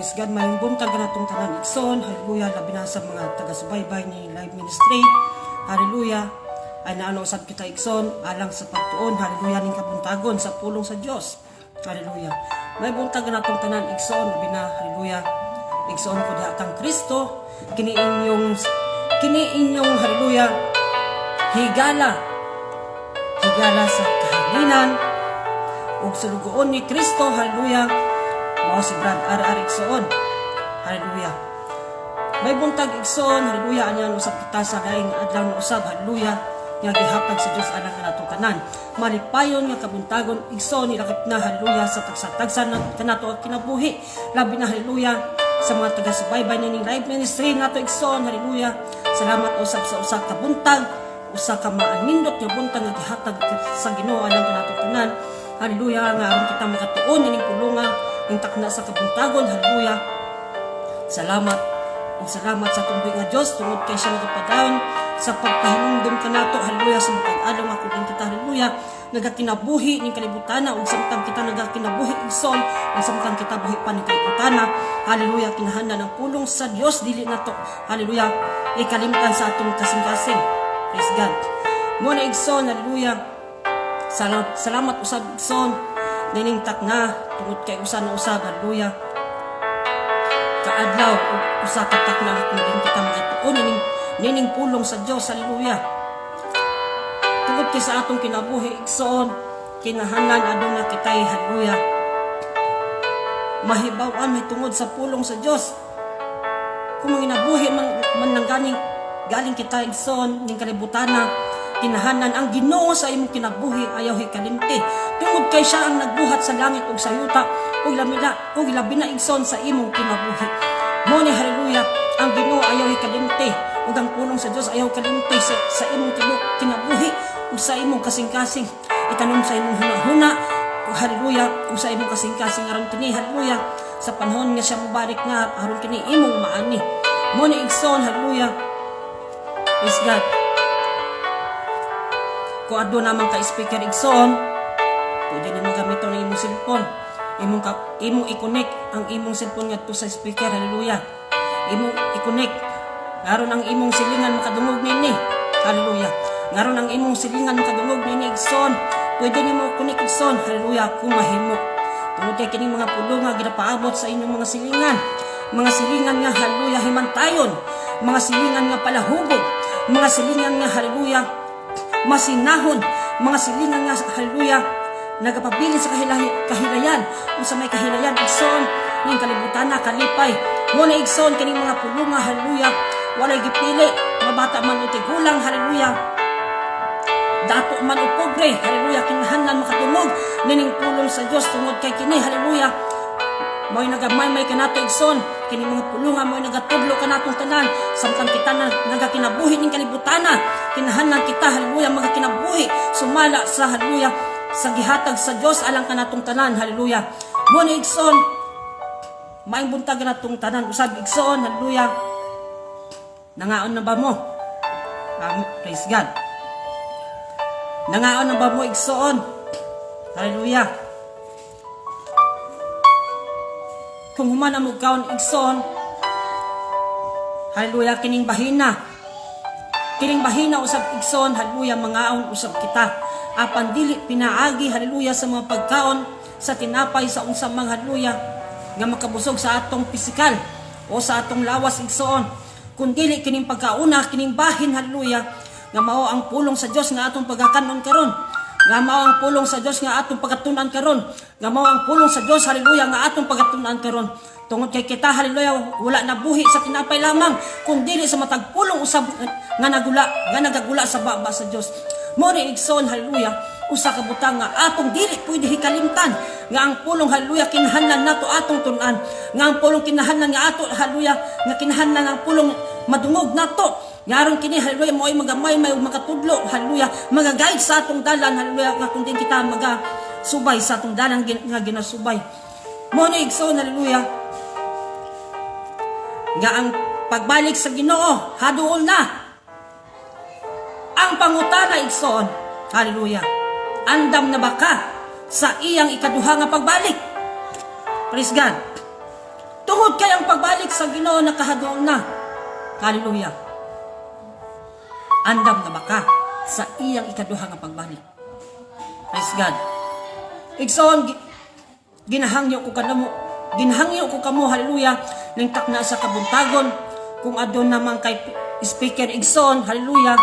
Praise God, maayong buntag kanatong tanan, igsoon. Hallelujah, labi na sa mga taga-subaybay ni Live Ministry. Hallelujah. Ay naano usab kita, igsoon, alang sa pagtuon. Hallelujah, ning kabuntagon sa pulong sa Dios. Hallelujah. May buntag kanatong tanan, igsoon, labi na, hallelujah. Igsoon ko diha kang Kristo, kini inyong, hallelujah, higala. Higala sa kahalinan ug sulugoon ni Kristo, hallelujah. Mao si Brad R.R. Igsoon. Hallelujah. May buntag, igsoon, hallelujah, anyan usab kita sa laing adlaw na usab, hallelujah, nga gihatag sa Dios alang kanatong tanan. Malipayon nga kabuntagon, igsoon, nilakip na, hallelujah, sa tagsa-tagsa na kanato ang kinabuhi. Labi na, hallelujah, sa mga taga-subaybay nining live ministry nato, igsoon, hallelujah. Salamat usab sa usa ka buntag, usa ka maanindot nga buntag nga gihatag sa Ginoo alang kanatong tanan. Hallelujah, nga aron kita makatuon ining pulunga ning takna sa kabuntagon, hallelujah. Salamat ug salamat sa atong nga Dios tungod kay siya nagapadayon sa pagpahinumdum kanato, hallelujah, sa matag adlaw nga kun kita, hallelujah, nagakinabuhi ning kalibutana ug samtang kita nagakinabuhi, igsoon, ug samtang kita buhi pa ning kalibutana, hallelujah, kinahanglan ang pulong sa Dios dili nato, hallelujah, ikalimtan sa atong kasing-kasing. Praise God. Mo na, igsoon, hallelujah. Salamat, salamat usab, igsoon, nining takna tungod kay usa na usab, hallelujah, kaadlaw ug usa ka takna kung din kita makatuon nining pulong sa Dios, hallelujah. Tungod kay sa atong kinabuhi, igsoon, kinahanglan aduna kitay, hallelujah, mahibaw-an may tungod sa pulong sa Dios. Kung manginabuhi man lang ganing galing kita, igsoon, ning kalibutana, kinahanglan ang Ginoo sa imong kinabuhi ayaw hikalimti tungod kay siya ang nagbuhat sa langit ug sa yuta ug labi na, igsoon, sa imong kinabuhi. Mo ni, hallelujah, ang Ginoo ayaw hikalimti ug ang pulong sa Dios ayaw kalimti sa imong kinabuhi ug sa imong kasing-kasing. Itanom sa imong hunahuna ug, hallelujah, ug sa imong kasing-kasing aron kini, hallelujah, sa panahon nga siya mobalik na, aron kini imong maani. Mo ni, igsoon, hallelujah. Praise God. Kung aduna man ka speaker, igsoon, pwede nimo gamiton ang imong cellphone. Imong i-connect ang imong cellphone ngadto sa speaker, hallelujah. Imong i-connect aron ang imong silingan makadungog nini. Hallelujah. Ngaron ang imong silingan makadungog nini, igsoon. Pwede nimo connect, igsoon, hallelujah, kung mahimo. Tungod kay kining mga pulong nga ginapaabot sa inyong mga silingan. Mga silingan nga, hallelujah, himantayon. Mga silingan nga palahubog. Mga silingan nga, hallelujah, masinahon. Mga silingan nga, hallelujah, nagapabilin sa kahilayan. Kung sa may kahilayan, igsoon, ning kalibutan na kalipay. Mo na, igsoon, kining mga pulunga, hallelujah, walay gipili, mabata man o tigulang, hallelujah, dato man o pobre, hallelujah, kinahanglan makatungog nining pulong sa Dios tungod kay kini, hallelujah, mo'y nagamaymay kanato, igsoon. Kini mga pulunga mo'y nagatudlo kanatong tanan samtang kita na nagakinabuhi ning kalibutana. Kinahanglan kita, hallelujah, magakinabuhi sumala sa, hallelujah, sa gihatag sa Dios alang kanatong tanan, hallelujah. Mo ni, igsoon, maayong buntag kanatong tanan usab, igsoon, hallelujah. Nangaon na ba mo? Praise God. Nangaon na ba mo, igsoon? Hallelujah. Kung human mo kaon, igsoon, hallelujah, kining bahina. Kining bahina usab, igsoon, hallelujah, mangaon usab kita. Apan dili pinaagi, hallelujah, sa mga pagkaon, sa tinapay, sa unsa mang, hallelujah, nga makabusog sa atong pisikal o sa atong lawas, igsoon. Kung dili kining pagkauna, kining bahin, hallelujah, nga mao ang pulong sa Dios nga atong pagakanon karon, nga mao ang pulong sa Dios nga atong pagatunan karon, nga mao ang pulong sa Dios, hallelujah, nga atong pagatunan karon. Tungod kay kita, hallelujah, wala na buhi sa tinapay lamang, kung dili sa matag pulong usab nga nagula, nga nagagula sa baba sa Dios. Mo ni, igsoon, hallelujah, usa ka butang nga atong dili pwede hikalimtan, nga ang pulong, hallelujah, kinahanglan nato atong tun-an, nga ang pulong kinahanglan nga ato, hallelujah, nga kinahanglan ang pulong madungog nato. Nga aron kini, hallelujah, mo'y magamay may makatudlo, hallelujah, magaguide sa atong dalan, hallelujah, nga kun din kita maga subay sa atong dalan nga ginasubay. Mo ni, igsoon, hallelujah, nga ang pagbalik sa Ginoo haduol na. Ang pangutana, igsoon, hallelujah, andam na ba ka sa iyang ikaduha nga pagbalik? Praise God. Tungod Tungod kay ang pagbalik sa Ginoo nakahaduol na. Hallelujah. Andam na ba ka sa iyang ikaduha nga pagbalik? Praise God. Igsoon, ginahangyo ko kanamo, ginahangyo ko kamo, hallelujah, ning takna sa kabuntagon, kung aduna man kay speaker, igsoon, hallelujah,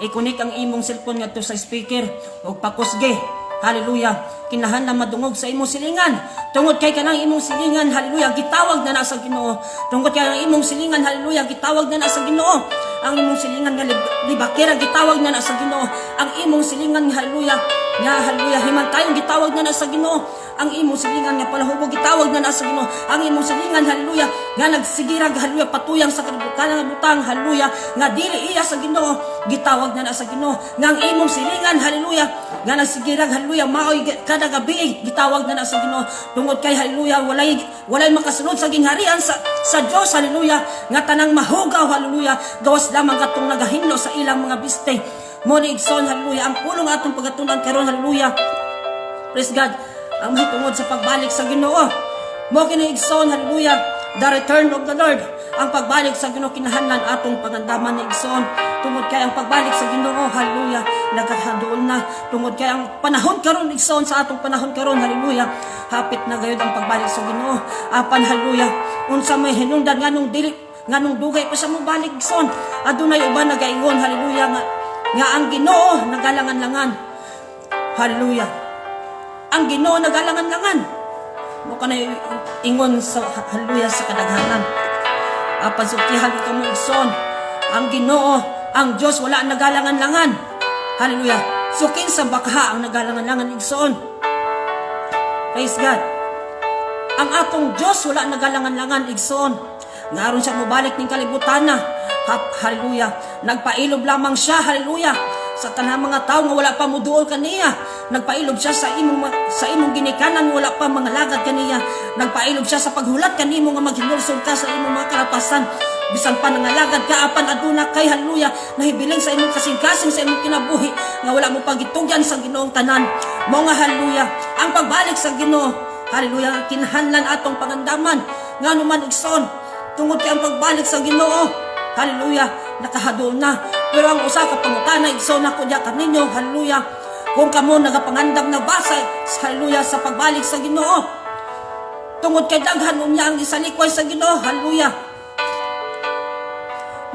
i-connect ang imong cellphone ngadto sa speaker ug pakusgi. Hallelujah. Kinahanglan madungog sa imong silingan. Tungod kay kanang imong silingan, hallelujah, gitawag na na sa Ginoo. Tungod kay ang imong silingan, hallelujah, gitawag na na sa Ginoo. Ang imong silingan nga libakera, gitawag na na sa Ginoo. Ang imong silingan, hallelujah, nga hallelujah, himantayong, gitawag na na sa Ginoo. Ang imong silingan nga palahubog, gitawag na na sa Ginoo. Ang imong silingan, hallelujah, nga nagsigirag, hallelujah, patuyang sa kalibutan nga butang, hallelujah, nga dili iya sa Ginoo, gitawag na na sa Ginoo. Nga ang imong silingan, hallelujah, nga nagsigirag, hallelujah, maoy kada gabi, gitawag na na sa Ginoo. Tungod kay, hallelujah, walay makasunod sa gingharian sa Dios, hallelujah, nga tanang mahugaw, hallelujah, gawas lamang katong nagahinlo sa ilang mga biste. Mo ni, igsoon, hallelujah, ang pulong atong pagatunan karon, hallelujah. Praise God. Ang mahitungod sa pagbalik sa Ginoo. Mo kini, igsoon, hallelujah, the return of the Lord. Ang pagbalik sa Ginoo kinahanglan atong pangandaman ni igsoon. Tungod kay ang pagbalik sa Ginoo, hallelujah, nagkahaduol na. Tungod kay ang panahon karon, igsoon, sa atong panahon karon, hallelujah, hapit na gayud ang pagbalik sa Ginoo. Apan, hallelujah, unsa may hinungdan nganong dili, nganong dugay pa siya mobalik, igsoon? Adunay uban nagaingon, hallelujah, nga ang Ginoo nagalangan-langan. Hallelujah. Ang Ginoo nagalangan-langan. Mo kanay ingon sa, hallelujah, sa kadaghanan. Apan sultihan ko kamo, igsoon, ang Ginoo, ang Dios, wala nagalangan-langan. Hallelujah. So kinsa baka ang nagalangan-langan, igsoon? Praise God. Ang atong Dios wala nagalangan-langan, igsoon. Nga aron siya mobalik ning kalibutan na. Hallelujah. Nagpailob lamang siya, hallelujah, sa tanang mga tao nga wala pa moduol kaniya. Nagpailob siya sa imong ginikanan wala pa mga lagad kaniya. Nagpailob siya sa paghulat kanimo nga maghinulsol ka sa imong mga kalapasan. Bisan pa nangalagad ka, apan aduna kay, hallelujah, nahibilin sa imong kasing-kasing sa imong kinabuhi nga wala mo pagitugyan sa Ginoong tanan. Mo nga, hallelujah, ang pagbalik sa Ginoo, hallelujah, kinahanglan atong pangandaman. Ngano man, igsoon? Tungod kay ang pagbalik sa Ginoo, hallelujah, nakahadol na. Pero ang usa ka pangutana, igsoon, ako diya kaninyo, hallelujah, kung kamo nagapangandam na ba sa, hallelujah, sa pagbalik sa Ginoo? Tungod kay daghan unya ang isalikway sa Ginoo, hallelujah.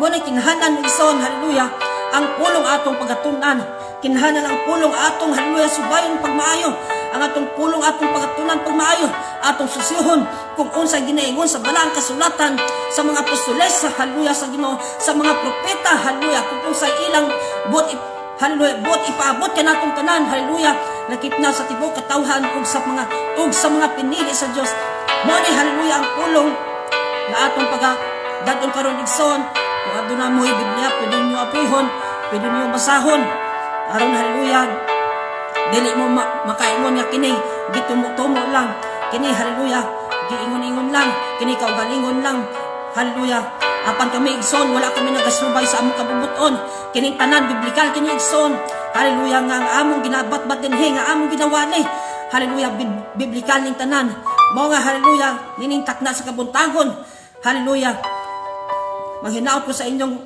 Mo na kinahanglan, igsoon, hallelujah, ang pulong atong pagatunan. Kinahanglan ang pulong atong, hallelujah, subayon pagmaayo. Ang atong pulong atong pagatunan pagmaayo. Atong susihon kung unsa ginaingon sa balaang kasulatan, sa mga apostoles, sa, hallelujah, sa Ginoo, sa mga propeta, hallelujah, kung unsay ilang buot, hallelujah, buot ipaabot kanatong tanan, hallelujah, lakip na sa tibuok katawhan ug sa mga pinili sa Dios. Mo ni, hallelujah, ang pulong nga atong pagka dadon karon, igsoon. Kung aduna mo Biblia, pwede niyo aprihon, pwede niyo basahon. Aron, hallelujah, dili mo makaingon nga kini gitumo-tumo lang. Kini, hallelujah, giingon-ingon lang, kini kaugalingon lang. Hallelujah. Apan kami, igsoon, wala kami nagasubay sa among kabubuton. Kining tanan biblikal kini, igsoon. Hallelujah, nga ang among ginabatbat dinhi, nga among ginawali. Hallelujah, biblikal ning tanan. Mao nga, hallelujah, nining takna sa kabuntagon. Hallelujah. Manghinaot ko sa inyong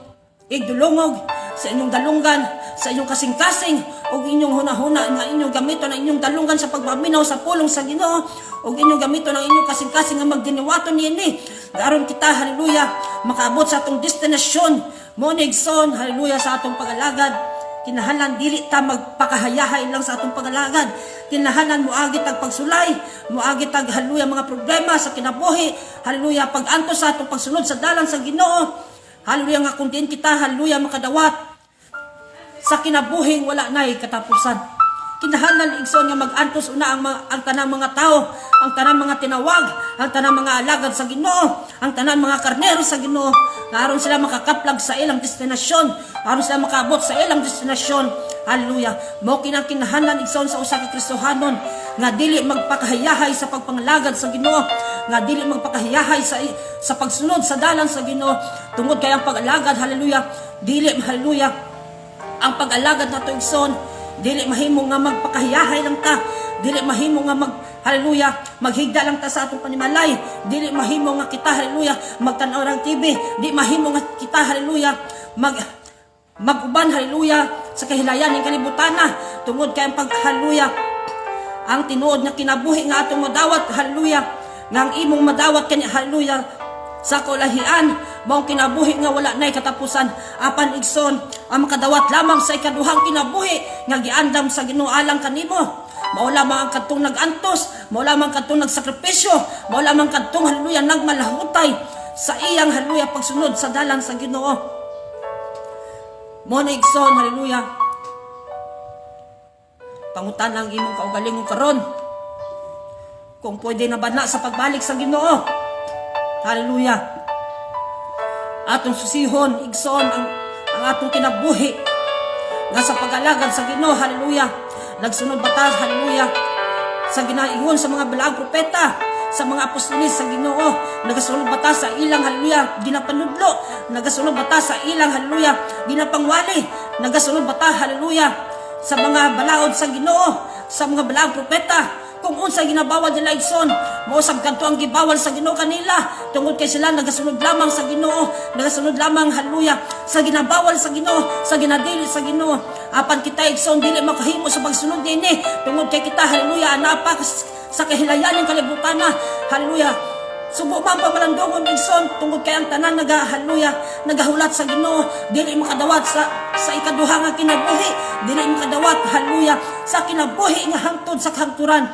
igdulungog, sa inyong dalunggan, sa inyong kasing-kasing, ug inyong hunahuna nga inyong gamiton ang inyong dalunggan sa pagpaminaw sa pulong sa Ginoo, ug inyong gamiton ang inyong kasing-kasing nga magdiniwaton niini. Aron kita, hallelujah, makaabot sa atong destinasyon. Mo ni, igsoon, hallelujah, sa atong pag-alagad. Kinahanglan dili ta magpakahayahay lang sa atong pag-alagad. Kinahanglan moagi tag pagsulay, moagi tag, hallelujah, mga problema sa kinabuhi, hallelujah, pag-antos sa atong pagsunod sa dalan sa Ginoo. Hallelujah, nga kung diin kita, hallelujah, makadawat sa kinabuhing wala na'y katapusan. Kinahanglan, igsoon, nga mag-antos una ang tanang mga tao, ang tanang mga tinawag, ang tanang mga alagad sa Ginoo, ang tanang mga karnero sa Ginoo, nga aron sila makakaplag sa ilang destinasyon, aron sila makaabot sa ilang destinasyon. Hallelujah. Mao kinakinahanglan, igsoon, sa usa ka Kristohanon nga dili magpakahayahay sa pagpangalagad sa Ginoo, nga dili magpakahayahay sa pagsunod sa dalan sa Ginoo, tungod kay ang pag-alagad, hallelujah, dili, hallelujah, ang pag-alagad nato, igsoon, dili mahimo nga magpakahiyahay lang ta, dili mahimo nga mag, Hallelujah. Maghigda lang ta sa atong panimalay. Dili mahimo nga kita, hallelujah, magtan-aw ng TV. Di mahimo nga kita, hallelujah, mag-uban, hallelujah, sa kahilayan ng kalibutan na. Tungod kay ang pag, hallelujah, ang tinuod nga kinabuhi nga atong madawat, hallelujah, nga ang imong madawat kani, hallelujah, sa kaulahian, maong kinabuhi nga wala na'y katapusan. Apan igsoon, ang makadawat lamang sa ikaduhang kinabuhi nga giandam sa Ginoo alang kanimo, mao lamang ang kadtong nag-antos, mao lamang kadtong nagsakripisyo, mao lamang kadtong, hallelujah, nagmalahutay sa iyang, hallelujah, pagsunod sa dalan sa Ginoo. Mo na igsoon, hallelujah, pangutan ang imong kaugalingon karon kung pwede na ba na sa pagbalik sa Ginoo. Hallelujah. Atong susihon, igsoon, ang atong kinabuhi nga sa pag-alagad sa Ginoo, hallelujah. Nagsunod ba ta, hallelujah, sa ginaingon sa mga balaang propeta, sa mga apostolis sa Ginoo? Nagasunod ba ta sa ilang, hallelujah, ginapanudlo? Nagasunod ba ta sa ilang, hallelujah, ginapangwali? Nagasunod ba ta, hallelujah, sa mga balaod sa Ginoo, sa mga balaang propeta? Kung unsa ginabawal nila, igsoon, mao sab kadto ang gibawal sa Ginoo kanila, tungod kay sila nagasunod lamang sa Ginoo, nagasunod lamang, hallelujah, sa ginabawal sa Ginoo, sa ginadili sa Ginoo. Apan kita, igsoon, dili makahimo sa pagsunod niini tungod kay kita, hallelujah, anapa sa kahilayan ng kalibutan na. Hallelujah. Subo man pamalandungon, igsoon, tungod kay ang tanan naga, hallelujah, nagahulat sa Ginoo, dili makadawat sa ikaduha nga kinabuhi, dili makadawat, hallelujah, sa kinabuhi nga hangtod sa kahangturan.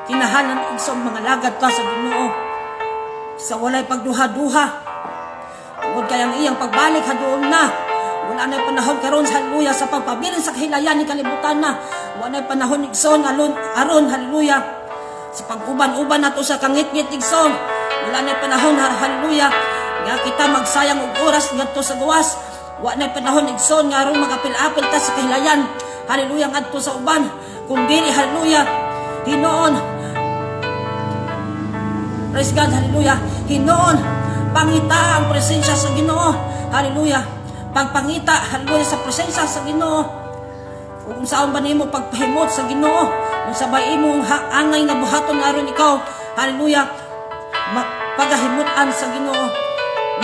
Kinahanglan, igsoon, mangalagad ka sa Ginoo sa walay pagduha-duha. Tungod kay ang iyang pagbalik haduol na. Wala na panahon karon, hallelujah, sa pagpabilin sa kahilayan ni kalibutan na. Wala na panahon, igsoon, alon aron, hallelujah, sa pag-uban-uban nato sa kangitngit, igsoon. Wala na panahon, hallelujah, nga kita magsayang og oras ngadto sa gawas. Wala na panahon, igsoon, nga aron magapil-apil ta sa kahilayan, hallelujah, ngadto sa uban. Kung dili, hallelujah, hinoon, praise God, hallelujah. Hinoon, pangita ang presensya sa Ginoo. Hallelujah. Pagpangita, hallelujah, sa presensya sa Ginoo. Kung unsaon ba nimo pagpahimot sa Ginoo, unsa ba imong angay nga buhaton aron ikaw, hallelujah, pagahimutan sa Ginoo.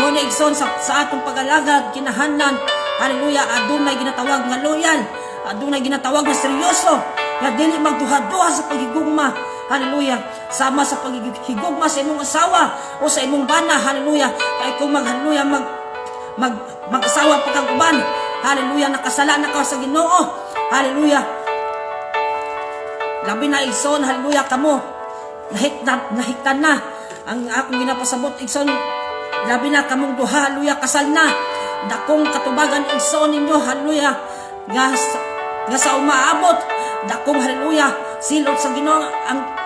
Mo na igsoon, sa atong pag-alagad, kinahanglan, hallelujah, adunay ginatawag nga loyal, adunay ginatawag nga seryoso, nga dili magduha-duha sa paghigugma. Hallelujah. Sama sa paghigugma sa imong asawa o sa imong bana. Hallelujah. Kay kung mag, hallelujah, mag mag mag-asawa pa kang uban, hallelujah, nakasala na ka sa Ginoo. Hallelujah. Labi na, igsoon, hallelujah, kamo. Nahiktan na. Ang akong ginapasabot, igsoon, labi na kamong duha, hallelujah, kasal na. Dakong katubagan, igsoon, ninyo, hallelujah, nga sa umaabot, dakong, hallelujah, silot sa Ginoo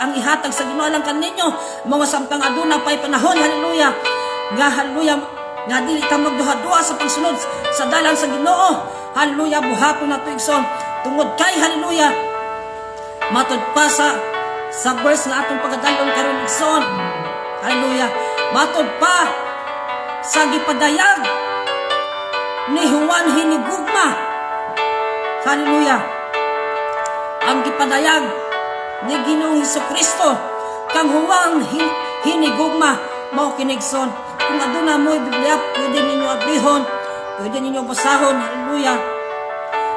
ang ihatag sa Ginoo lang kaninyo. Mga samtang aduna pay panahon, hallelujah, nga, hallelujah, nga dili ta magduha-duha sa pagsunod sa dalan sa Ginoo. Hallelujah, buhaton nato, igsoon. Tungod kay, hallelujah, matod pa sa verse nga atong pagadalon karon, igsoon. Hallelujah. Matod pa sa gipadayag ni Juan Hinigugma. Hallelujah. Ang gipadayag ni Ginoong Kristo kang Juan Hinigugma mao kini, igsoon. Kung aduna mo Biblia, pwede ninyo abrihon, pwede ninyo basahon, hallelujah.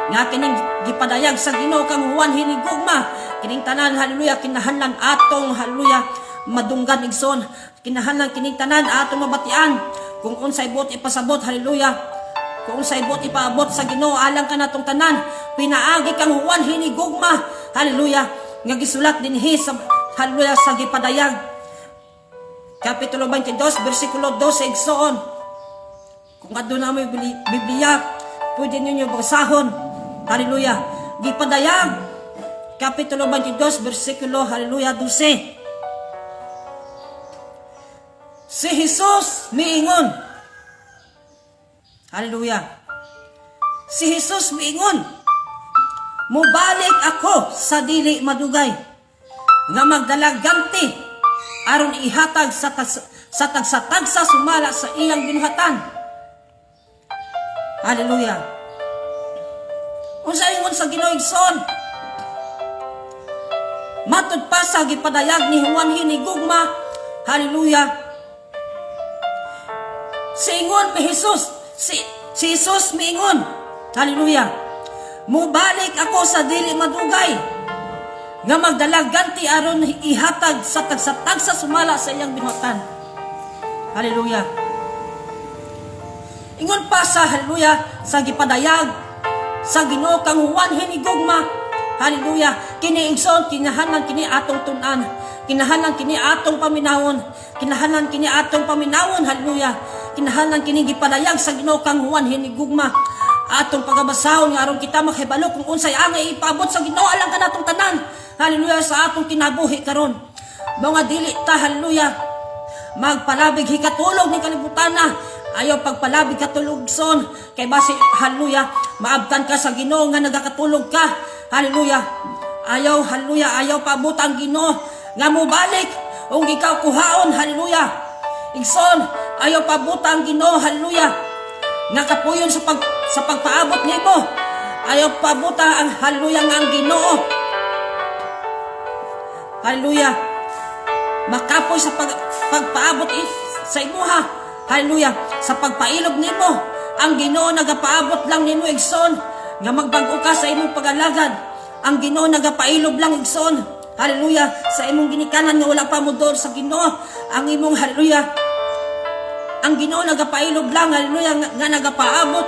Nga kining gipadayag sa Ginoo kang Juan Hinigugma, kining tanan, hallelujah, kinahanglan atong, hallelujah, madunggan, igsoon. Kinahanglan kining tanan atong mabatian kung unsay buot ipasabot, hallelujah. Kung unsay buot ipaabot sa Ginoo alang kanatong tanan pinaagi kang Juan Hinigugma, hallelujah, nga gisulat dinhi sa, hallelujah, sa gipadayag kapitulo 22 bersikulo 12, igsoon. Kung aduna mo Biblia, pwede ninyo basahon. Hallelujah. Gipadayag kapitulo 22 bersikulo, hallelujah, 12. Si Jesus miingon. Hallelujah. Si Jesus miingon, "Mubalik ako sa dili madugay nga magdalag ganti aron ihatag sa tagsa-tagsa sumala sa iyang binuhatan." Hallelujah. Unsa ingon sa Ginoo, igsoon? Matud pa sa gipadayag ni Juan Hinigugma, hallelujah. Siingon mi Jesus, si Jesus miingon, hallelujah. "Mubalik ako sa dili madugay, nga magdala ganti aron ihatag sa tagsa-tagsa sumala sa iyang binuhatan." Hallelujah. Ingon pa sa, hallelujah, sa gipadayag sa Ginoo kang Juan Hinigugma. Hallelujah. Kini, igsoon, kinahanglan kini atong tun-an. Kinahanglan kini atong paminawon. Kinahanglan kini atong paminawon. Hallelujah. Kinahanglan kini gipadayag sa Ginoo kang Juan Hinigugma. Atong pagabasahon nga aron kita makahibalo kung unsay angay ipaabot sa Ginoo alang kanatong tanan. Hallelujah, sa atong kinabuhi karon. Mga dili ta, hallelujah, magpalabig hikatulog ni kalibutan na. Ayaw pagpalabig katulog, son. Kay basi, hallelujah, maabtan ka sa Ginoo nga nagakatulog ka. Hallelujah. Ayaw, hallelujah, ayaw paabot ang Ginoo nga mobalik ug ikaw kuhaon, hallelujah. Igsoon, ayaw paabot ang Ginoo, hallelujah, nga kapuyon sa pagpaabot nimo. Ayaw paabot ang, hallelujah, nga ang Ginoo, hallelujah, makapoy sa pagpaabot sa imuha. Hallelujah. Sa pagpailob nimo. Ang Ginoo nagapaabot lang nimo, igsoon, nga magbag-o ka sa imong pagalagad. Ang Ginoo nagapailob lang, igsoon. Hallelujah. Sa imong ginikanan nga wala pa mo doon sa Ginoo. Ang imong, hallelujah. Ang Ginoo nagapailob lang, hallelujah, nga nagapaabot.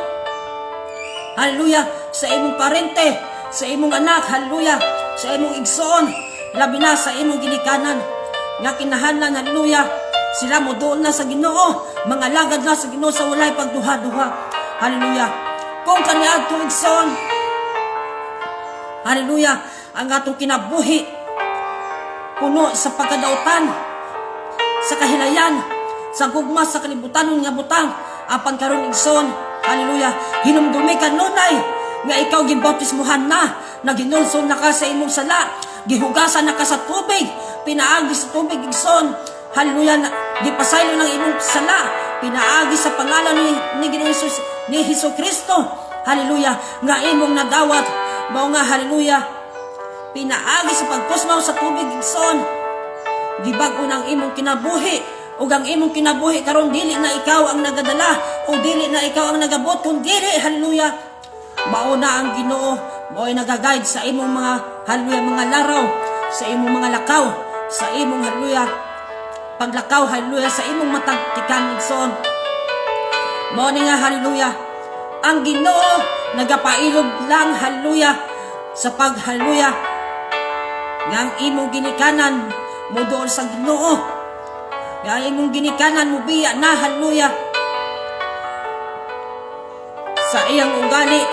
Hallelujah. Sa imong parente, sa imong anak, hallelujah, sa imong igsoon, labi na sa imong ginikanan. Nga kinahanglan, hallelujah, sila mo doon na sa Ginoo, mga lagad na sa Ginoo sa walay pagduha-duha. Hallelujah. Kung kaniadto, igsoon, hallelujah, ang atong kinabuhi puno sa pagkadautan, sa kahilayan, sa gugma sa kalibutan nga butang, apan karon, igsoon, hallelujah, hinumdumi kanunay nga ikaw gibautismuhan na, naginulsol na ka sa imong sala, gihugasan na ka sa tubig, pinaagi sa tubig, igsoon, hallelujah, gipasaylo ng imong sala, pinaagi sa pangalan ni Ginoong Hesus, ni Hesus Kristo, hallelujah, nga imong nadawat, mao nga, hallelujah, pinaagi sa pagpusmaw sa tubig, igsoon, gibag-o ng imong kinabuhi ug ang imong kinabuhi karon dili na ikaw ang nagadala o dili na ikaw ang nagabot, kun dili, hallelujah, mao na ang Ginoo mao'y nagaguide sa imong mga, hallelujah, mga laraw, sa imong mga lakaw, sa imong, hallelujah, paglakaw, hallelujah, sa imong matag tikan, igsoon. Mao ni nga, hallelujah, ang Ginoo nagapailob lang, hallelujah, sa pag, hallelujah, nga ang imong ginikanan mo doon sa Ginoo, nga ang imong ginikanan mo biya na, hallelujah, sa iyang ugali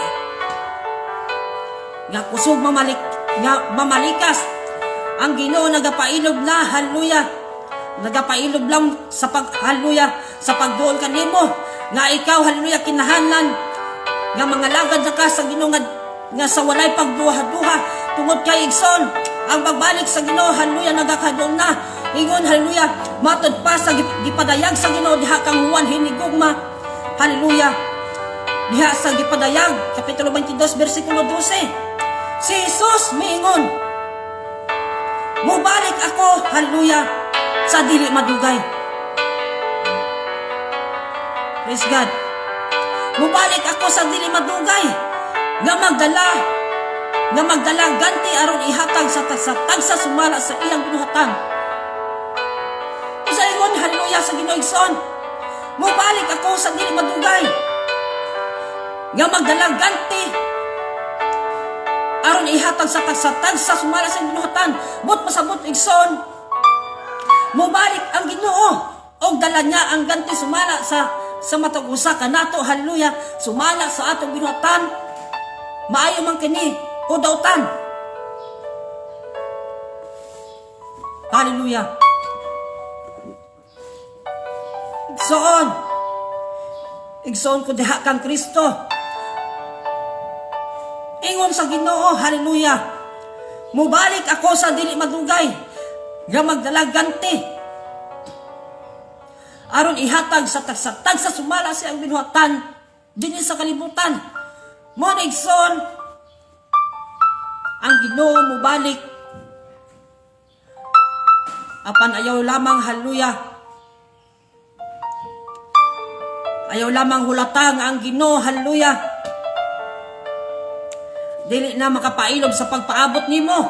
nga kusog mamalik nga mamalikas. Ang Ginoo nagapailob na, hallelujah, nagapailob lang sa pag, hallelujah, sa pagduol kanimo nga ikaw, hallelujah, kinahanglan nga mga lagad na ka sa Ginoo nga sa walay pagduha-duha, tungod kay, igsoon, ang pagbalik sa Ginoo, hallelujah, nagakaduol na. Ingon, hallelujah, matod pa sa gipadayag sa Ginoo diha kang Juan Hinigugma, hallelujah, diha sa gipadayag kapitulo 22 bersikulo 12, si Jesus miingon, "Mubalik ako, hallelujah, sa dili madugay." Praise God. "Mubalik ako sa dili madugay nga magdala ganti aron ihatag sa tagsa sumala sa iyang binuhatan." Sa ingon, hallelujah, sa Ginoo, igsoon, "Mubalik ako sa dili madugay nga magdala ganti aron ihatag sa tagsa sumala sa iyang binuhatan." But pasabot, igsoon, mubalik ang Ginoo og dala niya ang ganti sumala sa matag usa kanato, hallelujah, sumala sa atong binuhatan, maayo man kini o dautan. Hallelujah. Igsoon, igsoon ko diha kang Kristo. Ingon sa Ginoo, hallelujah, "Mubalik ako sa dili madugay nga magdala ganti aron ihatag sa tagsa sumala sa iyang binuhatan dinhi sa kalibutan." Mo na, igsoon, ang Ginoo mubalik. Apan ayaw lamang, hallelujah, ayaw lamang hulata nga ang Ginoo, hallelujah, dili na makapailob sa pagpaabot nimo.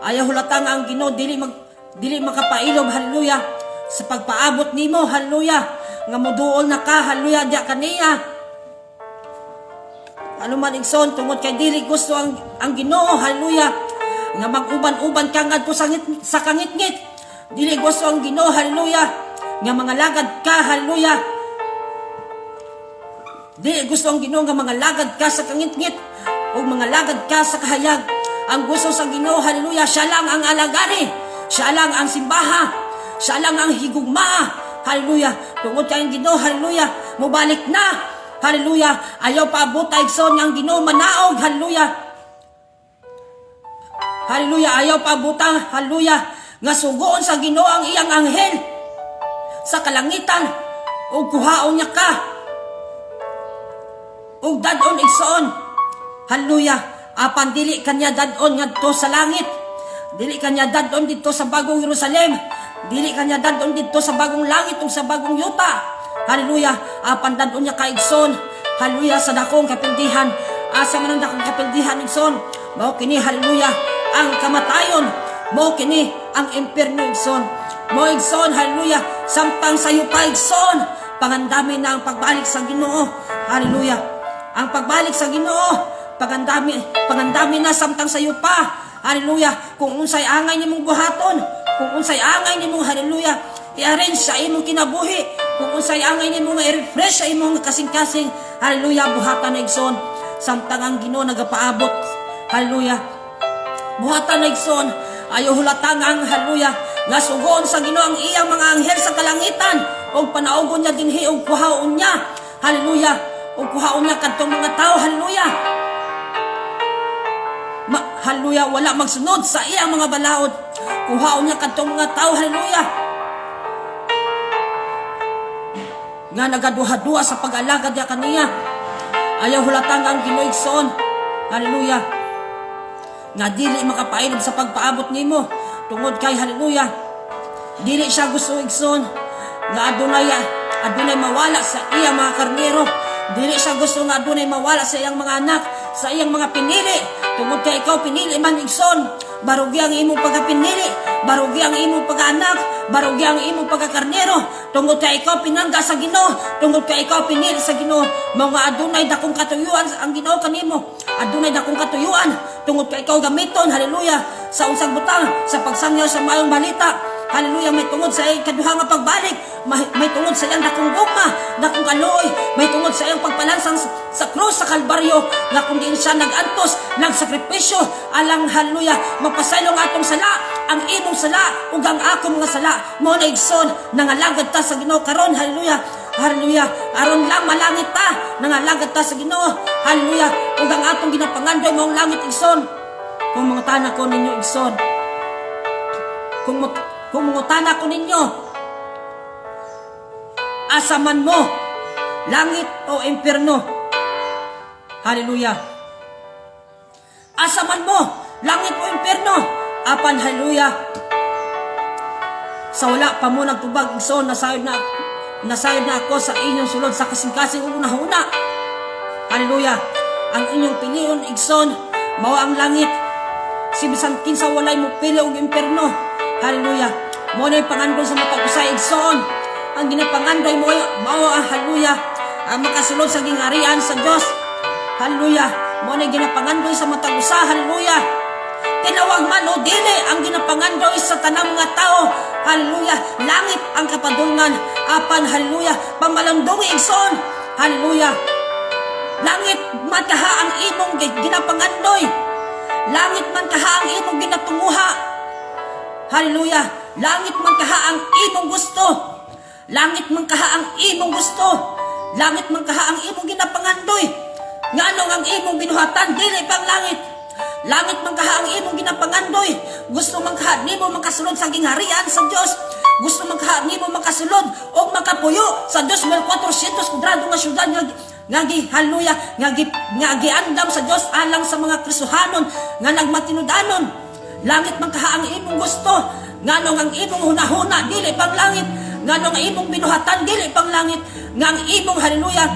Ayaw hulata nga ang Ginoo dili makapailob, hallelujah, sa pagpaabot nimo, hallelujah, nga muduol na ka, hallelujah, diya kaniya. Ano man, igsoon, tungod kay dili gusto ang Ginoo, hallelujah, nga mag-uban-uban ka ngadto sa kangitngit. Dili gusto ang Ginoo, hallelujah, nga mga lagad ka, hallelujah. Dili gusto ang Ginoo nga mga lagad ka sa kangitngit o mga lagad ka sa kahayag. Ang gusto sa Ginoo, hallelujah, siya lang ang alagari, siya lang ang simbaha, siya lang ang higugmaa. Hallelujah. Tungod kay ang Ginoo, hallelujah, mubalik na. Hallelujah. Ayaw pa abot, igsoon, nga ang Ginoo manaog. Hallelujah. Hallelujah. Ayaw pa abutang, hallelujah, nga sugoon sa Ginoo ang iyang anghel sa kalangitan ug kuhaon niya ka ug dad-on, igsoon. Hallelujah. Apan dili kanya dad-on ngadto sa langit. Dili kanya dad-on didto sa bagong Jerusalem. Dili kanya dad-on didto sa bagong langit ug sa bagong yuta. Hallelujah. Apan dad-on niya ka, igsoon. Hallelujah, sa dakong kapildihan. Asa man ang dakong kapildihan, igsoon? Mao kini, hallelujah, ang kamatayon. Mao kini ang impierno, igsoon. Mao, igsoon, hallelujah, samtang sayo pa, igsoon, pangandami na ang pagbalik sa Ginoo. Hallelujah. Ang pagbalik sa Ginoo, pangandami, pangandami na samtang sayo pa. Hallelujah. Kung unsay angay nimong buhaton, kung unsay angay nimong, hallelujah, i-arrange sa imong kinabuhi, kung unsay angay nimong i-refresh sa imong kasing-kasing, hallelujah, buhatan na, igsoon. Samtang ang Ginoo nagapaabot. Hallelujah. Buhatan na, igsoon. Ayaw hulatang ang, hallelujah, nga sugoon sa Ginoo ang iyang mga anghel sa kalangitan ug panaugon niya dinhi ug kuhaon niya. Hallelujah. Ug kuhaon niya kadtong mga tao, hallelujah. Hallelujah, wala magsunod sa iyang mga balaod. Kuhaon niya kadtong mga tao, hallelujah, nga nagaduha-duha sa pag-alagad niya kaniya. Ayaw hulatang ang Ginoo, igsoon. Hallelujah. Nga dili makapailob sa pagpaabot nimo tungod kay, hallelujah, dili siya gusto, igsoon, nga adunay mawala sa iyang mga karnero. Dili siya gusto nga adunay mawala sa iyang mga anak, sa iyang mga pinili, tungod kay ikaw pinili man, igsoon. Barugi ang imong pagkapinili, barugi ang imong pagkaanak, barugi ang imong pagkakarnero, tungod kay ikaw pinangga sa Ginoo, tungod kay ikaw pinili sa Ginoo. Mga adunay dakong katuyuan ang Ginoo kanimo. Adunay dakong katuyuan tungod kay ikaw gamiton, hallelujah, sa unsang butang, sa pagsangyaw sa maayong balita. Hallelujah, may tungod sa iyang kaduha nga pagbalik, may tungod sa iyang dakong gugma, dakong kaluoy, may tungod sa iyang pagpalansang sa krus sa Kalbaryo, nga kung diin siya nag-antos, nagsakripisyo, alang, hallelujah, mapasaylo ang atong sala, ang imong sala, ug ang akong mga sala. Mao na, igsoon, nangalagad ta sa Ginoo karon, hallelujah, hallelujah, aron lang malangit ta, nangalagad ta sa Ginoo, hallelujah, ug ang atong ginapangandoy maong langit, igsoon. Kung mangutana ko ninyo, igsoon, kung mangutana ko ninyo, asa man mo, langit o impierno? Hallelujah. Asa man mo, langit o impierno? Apan, hallelujah, sa wala pa mo nagtubag, igsoon, nasayod na ako sa inyong sulod sa kasing-kasing ug hunahuna. Hallelujah. Ang inyong pilion, igsoon, mao ang langit. Si bisan kinsa walay mo pili og impierno. Hallelujah. Mao na pangandoy sa matag usa, igsoon. Ang ginapangandoy mo mao ang, hallelujah, ang makasulod sa gingharian sa Dios. Hallelujah. Mao na ginapangandoy sa matag usa, hallelujah. Tinawag man o dili, ang ginapangandoy sa tanang mga tao, hallelujah, langit ang kapadulngan. Apan, hallelujah, pamalandungi, igsoon. Hallelujah. Langit man kaha ang imong ginapangandoy. Langit man kaha ang imong ginatunguha. Hallelujah. Langit man kaha ang imong gusto. Langit man kaha ang imong gusto. Langit man kaha ang imong ginapangandoy. Nganong ang imong binuhatan dili pang langit? Langit man kaha ang imong ginapangandoy. Gusto man kaha nimo makasulod sa gingharian sa Dios. Gusto man kaha nimo makasulod og makapuyo sa 2,400 kwadrado nga syudad nga gi, hallelujah, nga giandam sa Dios alang sa mga Kristohanon nga nagmatinud-anon. Langit man kaha ang imong gusto. Nganong ang imong hunahuna dili pang langit? Nganong ang imong binuhatan dili pang langit? Nga ang imong, hallelujah,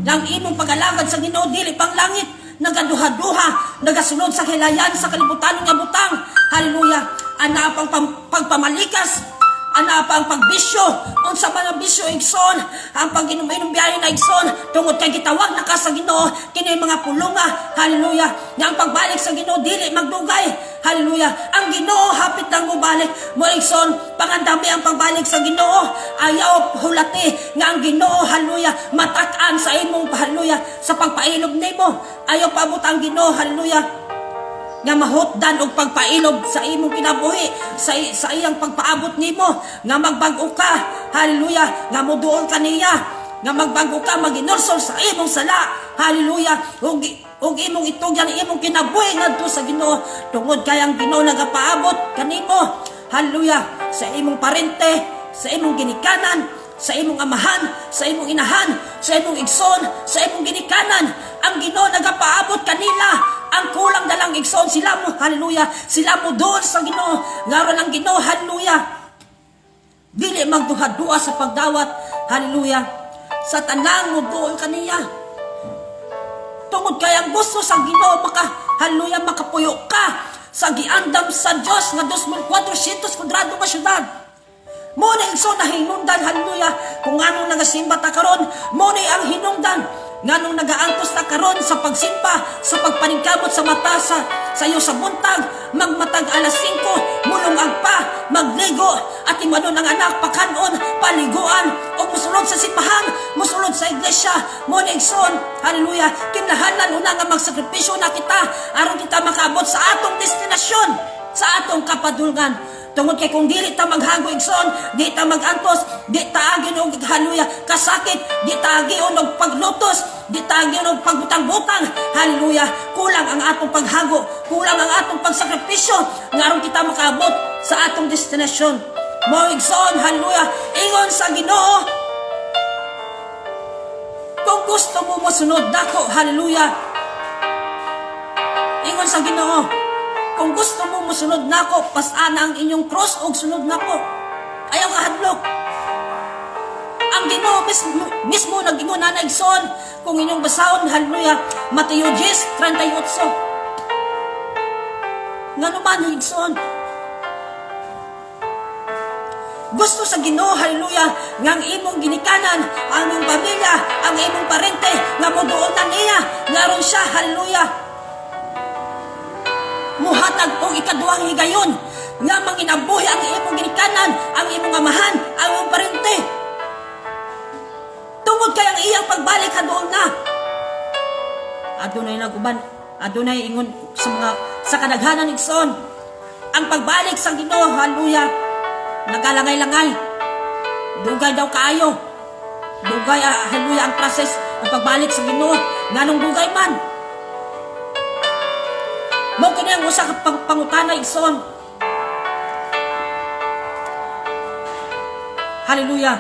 nga ang imong pag-alagad sa Ginoo dili pang langit? Nagaduha-duha, nagasunod sa hilayan sa kalibutan nga butang. Hallelujah. Ana pang pagpamalikas, ana pa ang pagbisyo, unsa man ang bisyo, igsoon, ang pag-inom-inom biyahe na, igsoon, tungod kay gitawag na ka sa Ginoo, kini mga pulunga, hallelujah, nga ang pagbalik sa Ginoo dili magdugay, hallelujah, ang Ginoo hapit nang mobalik, mo igsoon, pangandami ang pagbalik sa Ginoo, ayaw hulati nga ang Ginoo, hallelujah, matak-an sa imong, hallelujah, sa pagpailob nimo, ayaw paabot ang Ginoo, hallelujah, nga mahutdan og pagpailob sa imong kinabuhi sa iyang pagpaabot nimo nga magbag-o ka, hallelujah, nga moduol ka niya, nga magbag-o ka, maginulsol sa imong sala, hallelujah, ug imong itugyan ang imong kinabuhi ngadto sa Ginoo tungod kay ang Ginoo nagapaabot kanimo, hallelujah, sa imong parente, sa imong ginikanan, sa imong amahan, sa imong inahan, sa imong igsoon, sa imong ginikanan. Ang Ginoo nagapaabot kanila. Ang kulang na lang, igsoon, sila mo, hallelujah, sila mo doon sa Ginoo. Ngaron ang Ginoo, hallelujah, dili magduha-duha sa pagdawat, hallelujah, sa tanang mo doon kaniya. Tungod kay ang gusto sa Ginoo maka, hallelujah, makapuyo ka sa giandam sa Dios nga 2,400 kwadrado nga syudad. Mo na, igsoon, na hinungdan, hallelujah, kung anong nagasimba ta karon, mo na ang hinungdan nganong nagaantos ta karon sa pagsimba, sa pagpaningkamot sa mata sa iyo sa buntag, magmatag alas 5, mulungag pa, magligo, at imanon ang anak, pakanon, paliguan, o musulod sa simbahan, musulod sa iglesia. Mo na, igsoon, hallelujah, kinahanglan una nga magsakripisyo na kita, aron kita makaabot sa atong destinasyon, sa atong kapadulngan. Tungod kay kung dili ta maghago, igsoon, di ta magantos, di ta agin og, hallelujah, kasakit, di ta agion og paglutos, di ta agion og pagbutang-butang. Hallelujah. Kulang ang atong paghago, kulang ang atong pagsakripisyo nga aron kita makaabot sa atong destinasyon. Mo igsoon, hallelujah, ingon sa Ginoo, kung gusto mo mosunod nako, hallelujah. Ingon sa Ginoo, kung gusto mo mosunod nako, pas-ana ang inyong cross og sunod nako. Ayaw kahadlok. Ang Ginoo mismo, mismo nag-ingon na, igsoon, kung inyong basahon, hallelujah, Mateo 10:38. Ngano man, igsoon, gusto sa Ginoo, hallelujah, nga ang imong ginikanan, ang imong pamilya, ang imong parente, nga moduol na niya, nga aron siya, hallelujah, muhatag og ikaduhang higayon nga manginabuhi ang imong ginikanan, ang imong amahan, ang imong parente. Tungod kay ang iyang pagbalik hadool na. Adunay naguban, adunay ingon sa mga sa kadaghanan, igsoon. Ang pagbalik sa Ginoo, hallelujah, nagalangay-langay. Dugay daw kaayo. Dugay, hallelujah, ang process ng pagbalik sa Ginoo. Nganong dugay man? Mo kini ang usa ka pangutana, igsoon. Hallelujah.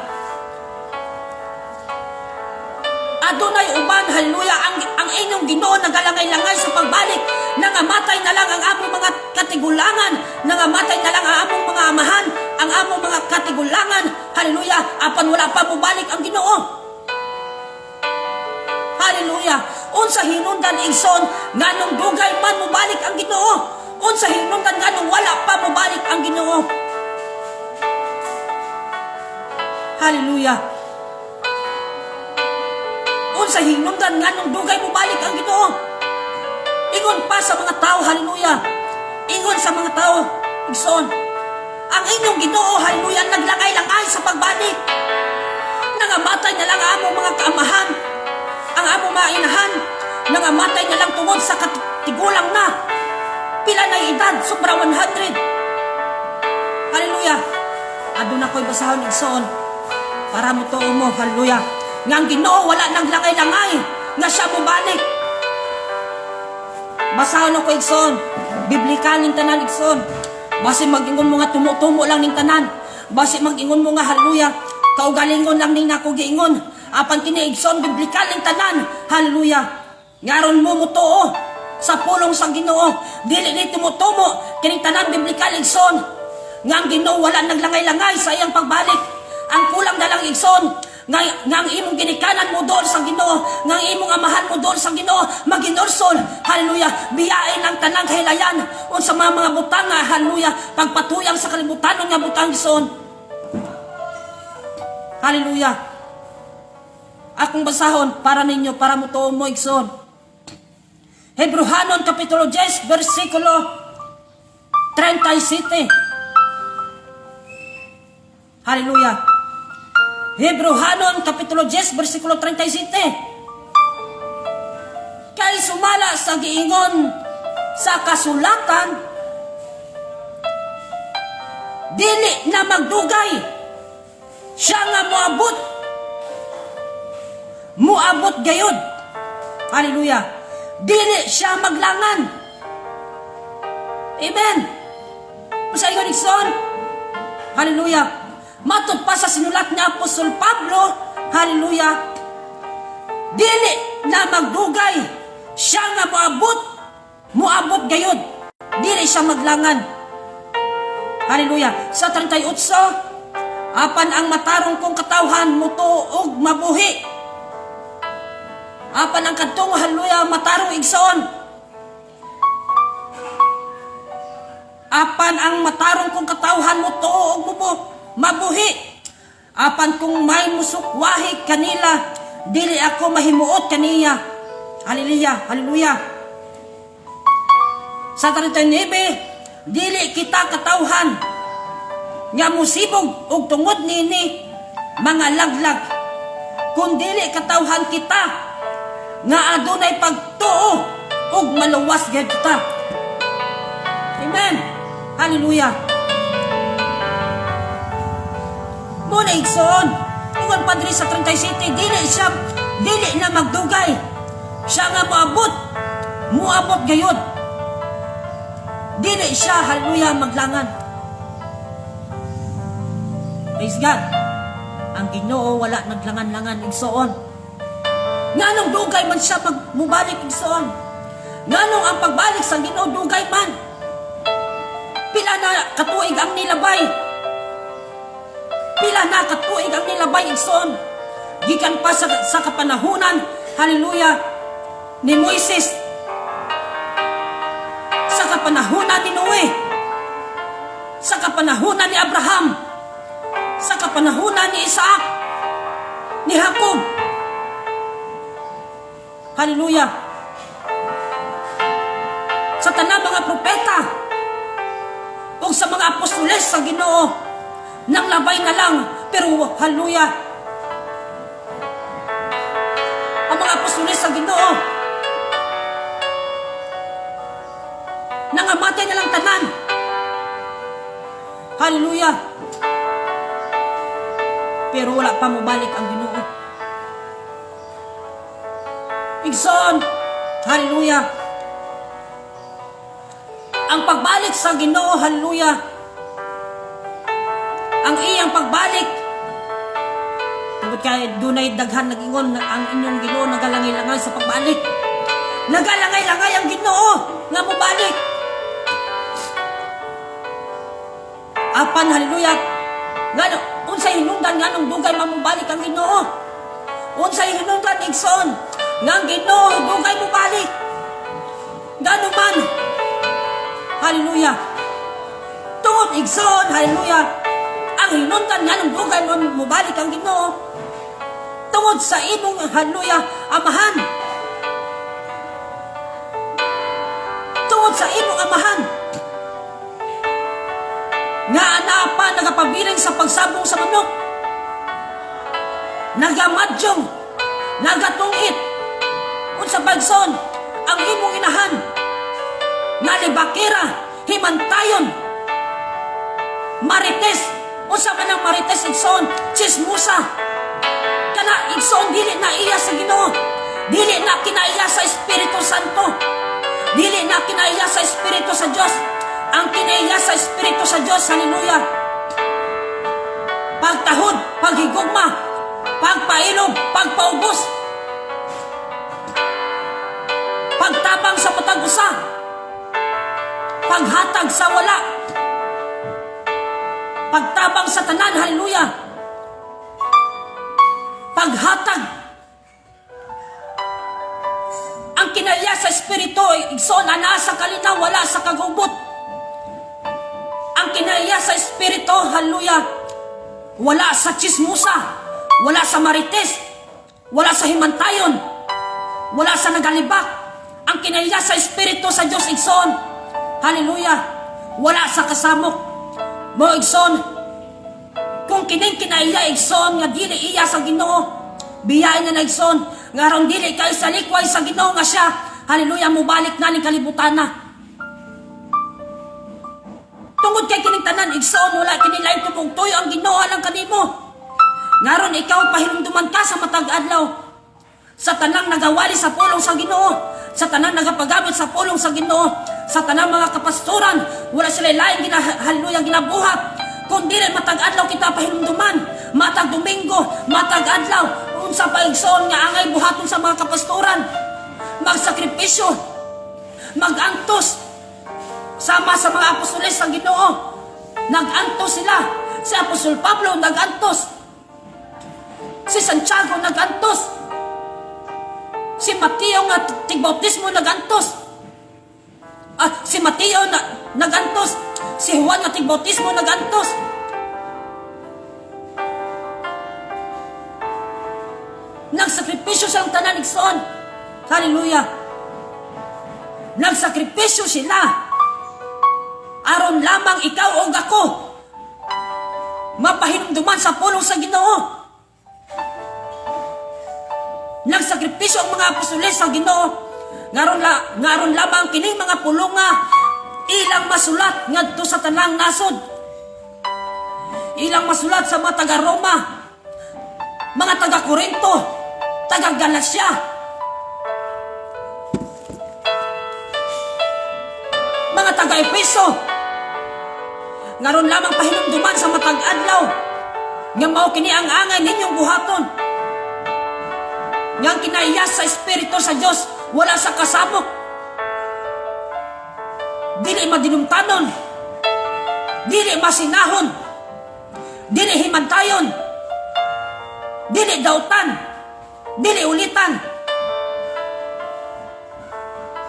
Adunay uban, hallelujah, ang inyong Ginoo nagalangay-langay sa pagbalik. Nangamatay na lang ang among mga katigulangan, nangamatay na lang ang among mga amahan, ang among mga katigulangan. Hallelujah, apan wala pa mobalik ang Ginoo. Hallelujah. Unsa hinungdan, igsoon, nganong dugay man mobalik ang Ginoo? Unsa hinungdan nganong wala pa mobalik ang Ginoo? Hallelujah. Unsa hinungdan nganong dugay mobalik ang Ginoo? Ingon pa sa mga tao, hallelujah. Ingon sa mga tao, igsoon, ang inyong Ginoo, hallelujah, naglangay-langay sa pagbalik. Nangamatay na lang ang among mga kaamahan, ang among mga inahan, nangamatay na lang tungod sa katigulang na. Pila na edad, sobra 100. Hallelujah. Aduna ko'y basahon, igsoon, para mo tuo mo, hallelujah, nga ang Ginoo wala nang langay-langay nga siya mobalik. Basahon ako, igsoon. Biblikal ning tanan, igsoon. Basi mag-ingon mo nga tumo-tumo lang ning tanan. Basi mag-ingon mo nga, hallelujah, kaugalingon lang ning nako giingon. Apan kini, igsoon, biblikal ning tanan. Hallelujah. Ngaron mo mutuo sa pulong sa Ginoo. Dili ni tumo-tumo kining tanan biblikal, igsoon. Nga ang Ginoo wala naglangay-langay sa iyang pagbalik. Ang kulang na lang, igsoon, nga ang imong ginikanan mo doon sa Ginoo, nga ang imong amahan mo doon sa Ginoo, maginulsol, hallelujah, biyain ang tanang kahilayan, unsa mga butang nga, hallelujah, pagpatuyang sa kalibutan nga butang, igsoon. Hallelujah. Akong basahon para ninyo, para mo mo, igsoon. Hebreohanon Kapitulo 10, versikulo 37. Hallelujah. Hebreohanon Kapitulo 10, versikulo 37. Kay sumala sa giingon sa kasulatan, dili na magdugay, siya nga moabot, muabot gayod. Hallelujah. Dili siya maglangan. Amen. Sa ingon, igsoon. Hallelujah. Matud pa sa sinulat ni Apostol Pablo, hallelujah, dili na magdugay, siya nga moabot, moabot gayod. Dili siya maglangan. Hallelujah. Sa 38, apan ang matarong kong katawhan mutuo og mabuhi. Apan ang kadtong, hallelujah, matarong, igsoon. Apan ang matarong kong katawhan mutuo og mabuhi. Apan kung may musukwahi kanila, dili ako mahimuot kaniya. Hallelujah, hallelujah. Sa 39, dili kita katawhan nga musibog og tungod nini mga laglag, kun dili katawhan kita nga adunay pagtuo ug maluwas gyud kita. Amen. Hallelujah. Muna, igsoon, ingon pa diri sa 37, dili siya, dili na magdugay. Siya nga moabot, moabot gayod. Dili siya, hallelujah, maglangan. Praise God. Ang Ginoo wala naglangan-langan, igsoon. Nganong dugay man siya pag mubalik, igsoon? Nganong ang pagbalik sa Ginoo dugay man? Pila na katuig ang nilabay? Pila na katuig ang nilabay, igsoon? Gikan pa sa kapanahunan, hallelujah, ni Moises, sa kapanahunan ni Noe, sa kapanahunan ni Abraham, sa kapanahunan ni Isaac, ni Jacob. Hallelujah. Sa tanang mga propeta o sa mga apostoles sa Ginoo, nang labay na lang, pero hallelujah, ang mga apostoles sa Ginoo nangamatay na lang tanan. Hallelujah. Pero wala pa mobalik ang Ginoo. Igsoon, hallelujah. Ang pagbalik sa Ginoo, hallelujah, ang iyang pagbalik, tungod kay dunay daghan nag-ingon ang inyong Ginoo nagalangay-langay sa pagbalik. Nagalangay-langay ang Ginoo nga mobalik. Apan, hallelujah, ngano unsay hinungdan nganong dugay mamubalik ang Ginoo? Unsay hinungdan, igsoon, nga ang Ginoo dugay mobalik? Ngano man, hallelujah, tungod, igsoon, hallelujah, ang hinungdan nganong dugay mobalik ang Ginoo, tungod sa imong, hallelujah, amahan. Tungod sa imong amahan nga ana pa nagapabilin sa pagsabong sa manok, nagamadyong, nagatungit. Unsa pa, igsoon, ang imong inahan nga libakira, himantayon, marites. Unsa man ang marites, igsoon? Chismosa. Kana, igsoon, dili na iya sa Ginoo, dili na kinaiya sa Espiritu Santo, dili na kinaiya sa Espiritu sa Dios. Ang kinaiya sa Espiritu sa Dios, hallelujah, pagtahod, paghigugma, pagpailob, pagpaubos, pagtabang sa matag usa, paghatag sa wala. Pagtabang sa tanan, hallelujah. Paghatag. Ang kinaiya sa Espiritu, igsoon, anaa sa kalinaw, wala sa kagubot. Ang kinaiya sa Espiritu, hallelujah, wala sa chismosa, wala sa marites, wala sa himantayon, wala sa nagalibak. Ang kinaiya sa Espiritu sa Diyos, igsoon, hallelujah, wala sa kasamok. Mo, igsoon, kung kining kinaiya, igsoon, nga dili iya sa Ginoo, biyain na na, igsoon, nga aron dili kay sa likway sa Ginoo nga siya, hallelujah, mubalik na ning kalibutan na. Tungod kay kining tanan, igsoon, wala kini lain tubong tuyo ang Ginoo alang kanimo. Ngaron ikaw pahinumduman ka sa matag adlaw sa tanang nagawali sa pulong sa Ginoo, sa tanang nagapagamit sa pulong sa Ginoo, sa tanang mga kapastoran, wala sila lain gina, hallelujah, ginabuhat kundi matag adlaw kita pahinumduman, matag Domingo, matag adlaw, unsa pa, igsoon, nga angay buhaton sa mga kapastoran? Magsakripisyo, magantos sama sa mga apostoles sa Ginoo. Nagantos sila. Si Apostol Pablo nagantos. Si Santiago nagantos. Si Mateo nga tigbautismo nagantos. Si Mateo na, nagantos. Si Juan nga tigbautismo nagantos. Nagsakripisyo silang tanan, igsoon. Hallelujah. Nagsakripisyo sila aron lamang ikaw o ako mapahinumduman sa pulong sa Ginoo. Nagsakripisyo ang mga apostoles sa Ginoo ngaron lamang kining mga pulonga ilang masulat ngadto sa tanang nasod. Ilang masulat sa mga taga Roma, mga taga Korinto, taga Galacia, mga taga Efeso. Ngaron lamang pahinumduman sa matag adlaw nga mao kini ang angay ninyong buhaton. Nga ang kinaiya sa Espiritu sa Dios wala sa kasabok. Dili madinumtanon, dili masinahon, dili himantayon, dili dautan, dili ulitan.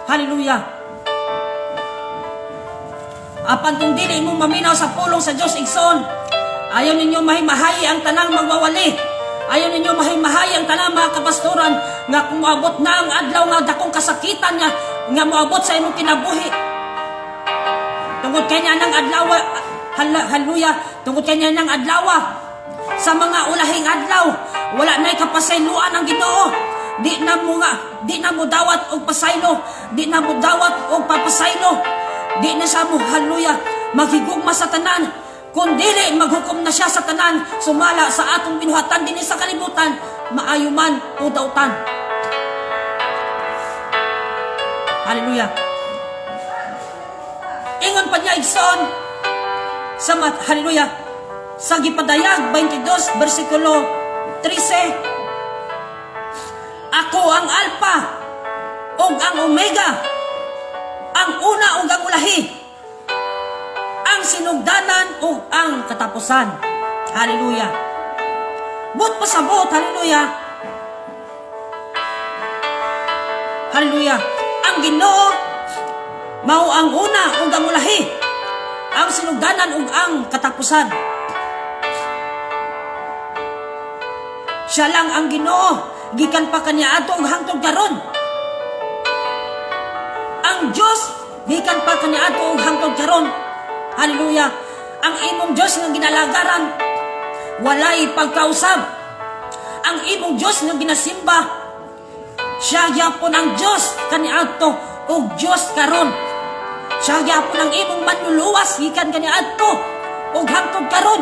Hallelujah. Apan kung dili mo maminaw sa pulong sa Dios, igsoon, ayaw ninyo mahimahayi ang tanang magwawali. Ayaw ninyo mahimahayi ang tanang mga kapastoran nga kung moabot na ang adlaw nga dakong kasakitan nga nga moabot sa imong kinabuhi. Tungod kay niya ng adlaw, hallelujah, tungod kay niya ng adlaw sa mga ulahing adlaw, wala na'y kapasayloan ang Ginoo. Di na mo dawat og pasaylo, di na mo dawat og papasaylo. Di na siya mo, hallelujah, maghigugma sa tanan, kun dili maghukom na siya sa tanan sumala sa atong binuhatan dinhi sa kalibutan, maayo man o dautan. Hallelujah. Ingon pa niya, igsoon, sa hallelujah, sa gipadayag 22 bersikulo 13, "Ako ang Alpha ug ang Omega, ang una ug ang ulahi, ang sinugdanan ug ang katapusan." Hallelujah. Buot pasabot, hallelujah. Hallelujah. Ang Ginoo mao ang una ug ang ulahi, ang sinugdanan ug ang katapusan. Siya lang ang Ginoo gikan pa kaniadto ug hangtod karon. Ang Dios gikan pa kaniadto ug hangtod karon. Hallelujah. Ang imong Dios nga ginalagaran walay pagkausab. Ang imong Dios nga ginasimba, siya gyapon ang Dios kaniadto ug Dios karon. Siya gyapon ang imong manluluwas gikan kaniadto ug hangtod karon.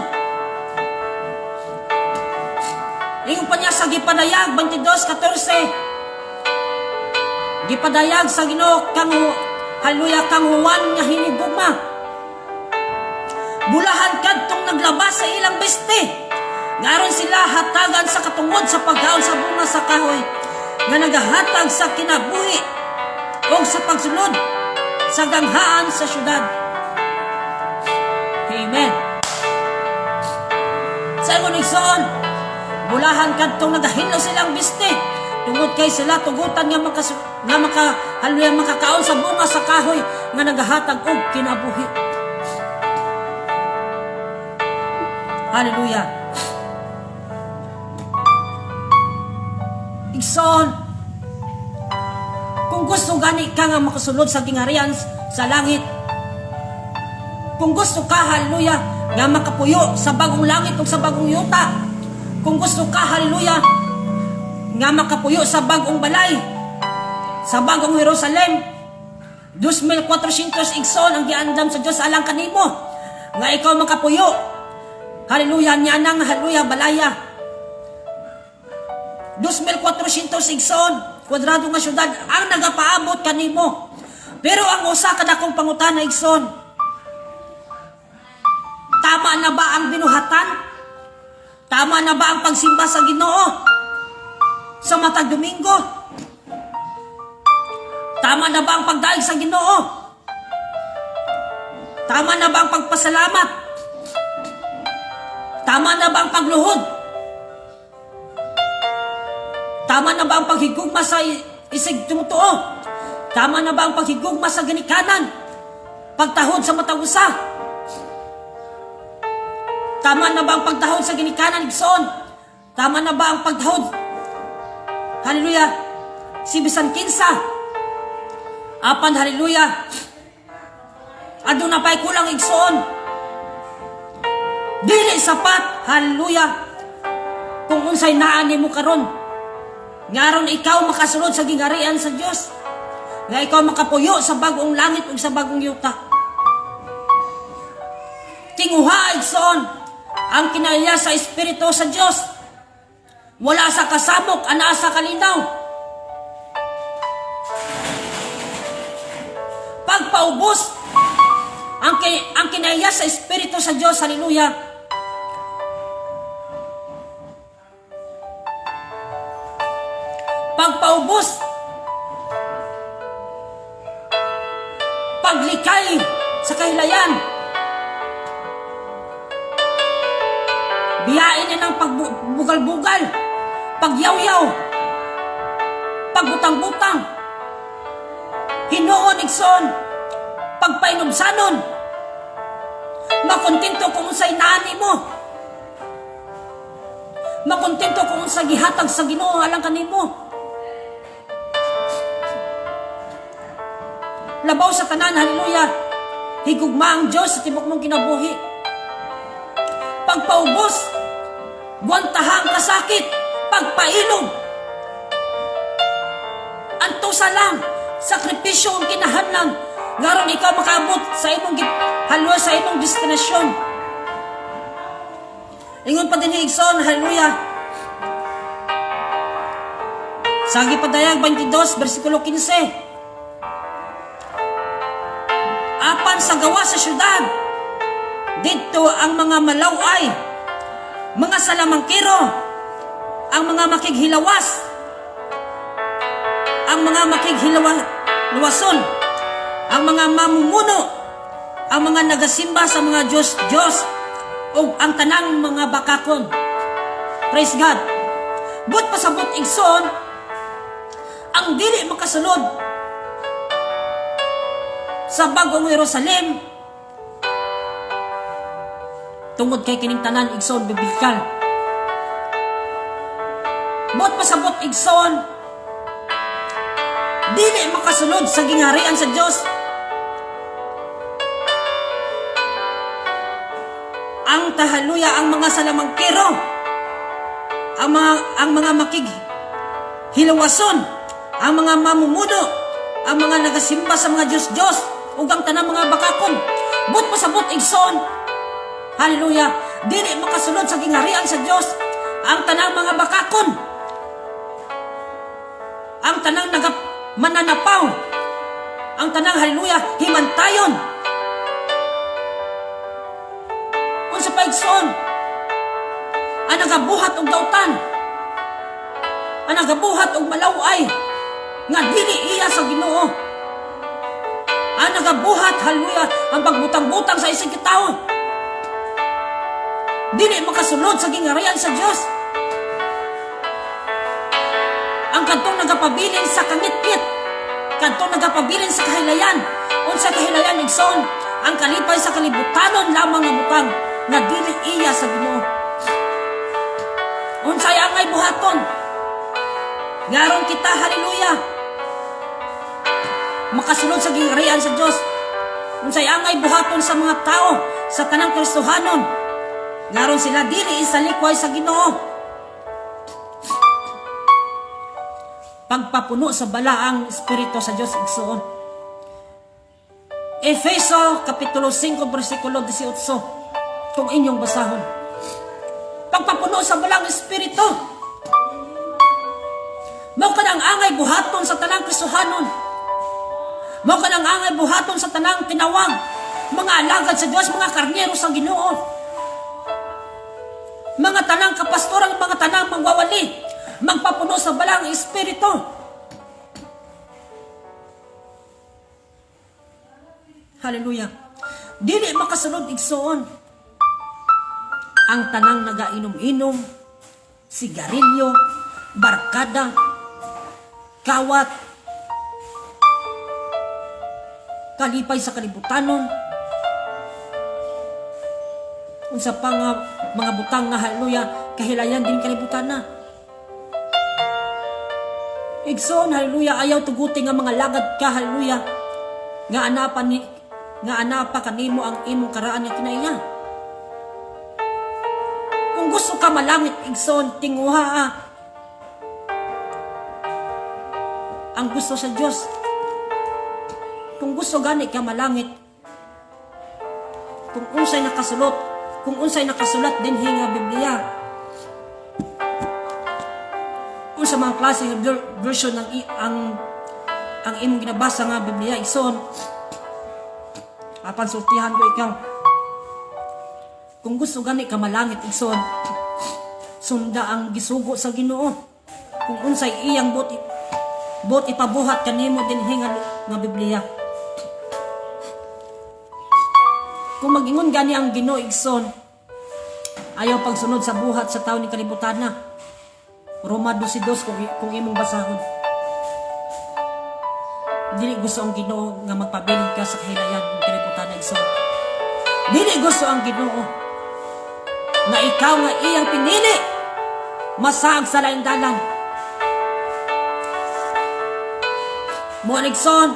Ingon pa niya sa gipadayag 22:14. Gipadayag sa Ginoo kang, hallelujah, kang Juan nga hinigugma. "Bulahan kadtong naglabas sa ilang biste. Ngaron sila hatagan sa katungod sa pagkaon sa bunga sa kahoy nga nagahatag sa kinabuhi o sa pagsulod sa ganghaan sa syudad." Amen. Sa ingon, igsoon, bulahan kadtong nagahinlo silang biste tungod kay sila tugutan nga maka, hallelujah, makakaon sa bunga sa kahoy nga nagahatag og kinabuhi. Hallelujah. Igsoon, kung gusto gani ka nga makasulod sa gingharian sa langit, kung gusto ka, hallelujah, nga makapuyo sa bagong langit ug sa bagong yuta, kung gusto ka, hallelujah, nga makapuyo sa bagong balay, sa bagong Jerusalem, 2,400, igsoon, ang giandam sa Dios alang kanimo, nga ikaw makapuyo, hallelujah, niya nang, hallelujah, balaya. 2,400, igsoon, kwadrado nga syudad ang nagapaabot kanimo. Pero ang usa ka dakong pangutana, igsoon, tama na ba ang binuhatan? Tama na ba ang pagsimba sa Ginoo sa matag Domingo? Tama na ba ang pagdaig sa Ginoo? Tama na ba ang pagpasalamat? Tama na ba ang pagluhod? Tama na ba ang paghigugma sa isig tumutuo? Tama na ba ang paghigugma sa ginikanan? Pagtahod sa matag usa? Tama na ba ang pagtahod sa ginikanan, igsoon? Tama na ba ang pagtahod? Hallelujah. Si bisan kinsa. Apan, hallelujah, aduna pa'y kulang, igsoon. Dili sapat, hallelujah, kung unsay naa nimo karon. Ngaron ikaw makasulod sa gingharian sa Dios. Nga ikaw makapuyo sa bagong langit ug sa bagong yuta. Tinguha, igsoon, ang kinaiya sa Espiritu sa Dios. Wala sa kasamok, anaa sa kalinaw. Pagpaubos, ang kinaiya sa Espiritu sa Dios, hallelujah. Pagpaubos, paglikay sa kahilayan, biyain niya ng pagbugal-bugal, pagyawyaw, pagbutang-butang, hinuon, igsoon, pagpainubsanon, makontento kung unsay naani mo, makontento kung unsay gihatag sa Ginoo alang kanimo. Labaw sa tanan, hallelujah, higugma ang Dios sa tibok mong kinabuhi. Pagpaubos, guwantaha ang kasakit, pagpailog, antusa lang, sakripisyo ang kinahanglan, ngaron ikaw makaabot sa imong hallelujah, sa imong destinasyon. Ingon pa din ni igsoon, hallelujah. Sa Gipadayag 22, versikulo 15. Apan sa gawa sa syudad, didto ang mga malaway, mga salamangkero, ang mga makighilawas, ang mga makighilawason, ang mga mamumuno, ang mga nagasimba sa mga Diyos-Diyos, o ang tanang mga bakakon. Praise God. But pasabot, igsoon, ang dili makasulod sa bagong Jerusalem tungod kay kining tanan, igsoon, biblikal. But pasabot, igsoon, dili makasulod sa gingharian sa Dios ang tahaluya, ang mga salamangkero, ang mga makig hilawason, ang mga mamumuno, ang mga nagasimba sa mga Diyos-Diyos, ug ang tanang mga bakakon. But pasabot, igsoon, hallelujah, dili makasulod sa gingharian sa Dios ang tanang mga bakakon, ang tanang naga mananapaw, ang tanang, hallelujah, himantayon. Unsa pa, igsoon? Ang nagabuhat og dautan, ang nagabuhat og malaway nga dili iya sa Ginoo, ang nagabuhat, hallelujah, ang pagbutang-butang sa isig kitawo. Dili makasulod sa gingarian sa Dios. Ang kadtong nagapabilin sa kangitngit, kadtong nagapabilin sa kahilayan. Unsa kahilayan, igsoon? Ang kalipay sa kalibutanon lamang nga butang nga dili iya sa Ginoo. Unsay angay buhaton? Ngaron kita, hallelujah, makasulod sa gingarian sa Dios. Unsay angay buhaton sa mga tao sa tanang Kristohanon? Ngaron sila dili isalikway sa Ginoo. Pagpapuno sa balaang espiritu sa Dios, igsoon. Efeso kapitulo 5 bersikulo 18 kung inyong basahon. Pagpapuno sa balaang espiritu. Mao kanang angay buhaton sa tanang Kristohanon. Mao kanang angay buhaton sa tanang tinawag, mga alagad sa Dios, mga karnero sa Ginoo. Mga tanang kapastoran, mga tanang mangwawali, magpapuno sa balaang espiritu. Hallelujah. Dili makasulod, igsoon, ang tanang nagainom-inom, sigarilyo, barkada, kawat, kalipay sa kalibutanon, unsa pa nga mga butang nga, hallelujah, kahilayan din kalibutan na. Igsoon, hallelujah, ayaw tuguti nga mga lagad ka, hallelujah, nga anapa kanimo ang imong karaan nga kinaiya. Kung gusto ka malangit, igsoon, tinguha ang gusto sa Dios. Kung gusto gani ka malangit, kung unsay nakasulat dinhi nga Biblia, unsa mga klase nga version ang imong ginabasa nga Biblia, igsoon, apan sultihan ko ikaw. Kung gusto gani ka malangit, igsoon, sunda ang gisugo sa Ginoo. Kung unsay iyang buot ipabuhat kanimo dinhi nga Biblia. Kung magingon gani ang Ginoo, igsoon, ayaw pagsunod sa buhat sa tawo ni kalibutan na. Roma 12:2 kung imong basahon. Dili gusto ang Ginoo nga magpabilin ka sa kahilayan ng kalibutan na, igsoon. Dili gusto ang Ginoo nga ikaw nga iyang pinili masaag sa laing dalan. Mo igsoon,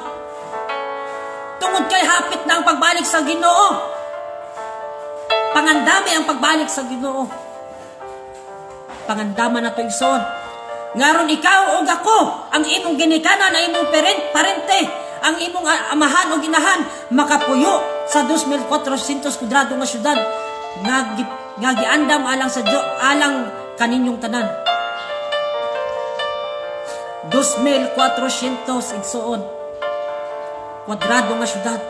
tungod kay hapit na ang pagbalik sa Ginoo. Pangandami ang pagbalik sa Ginoo. Pangandaman na to, igsoon. Ngaron ikaw og ako, ang imong ginikanan, ang imong parente, ang imong amahan o ginahan, makapuyo sa 2,400 kwadrado nga syudad nga giandam alang sa Dios, alang kaninyong tanan. 2,400, igsoon, kwadrado nga syudad.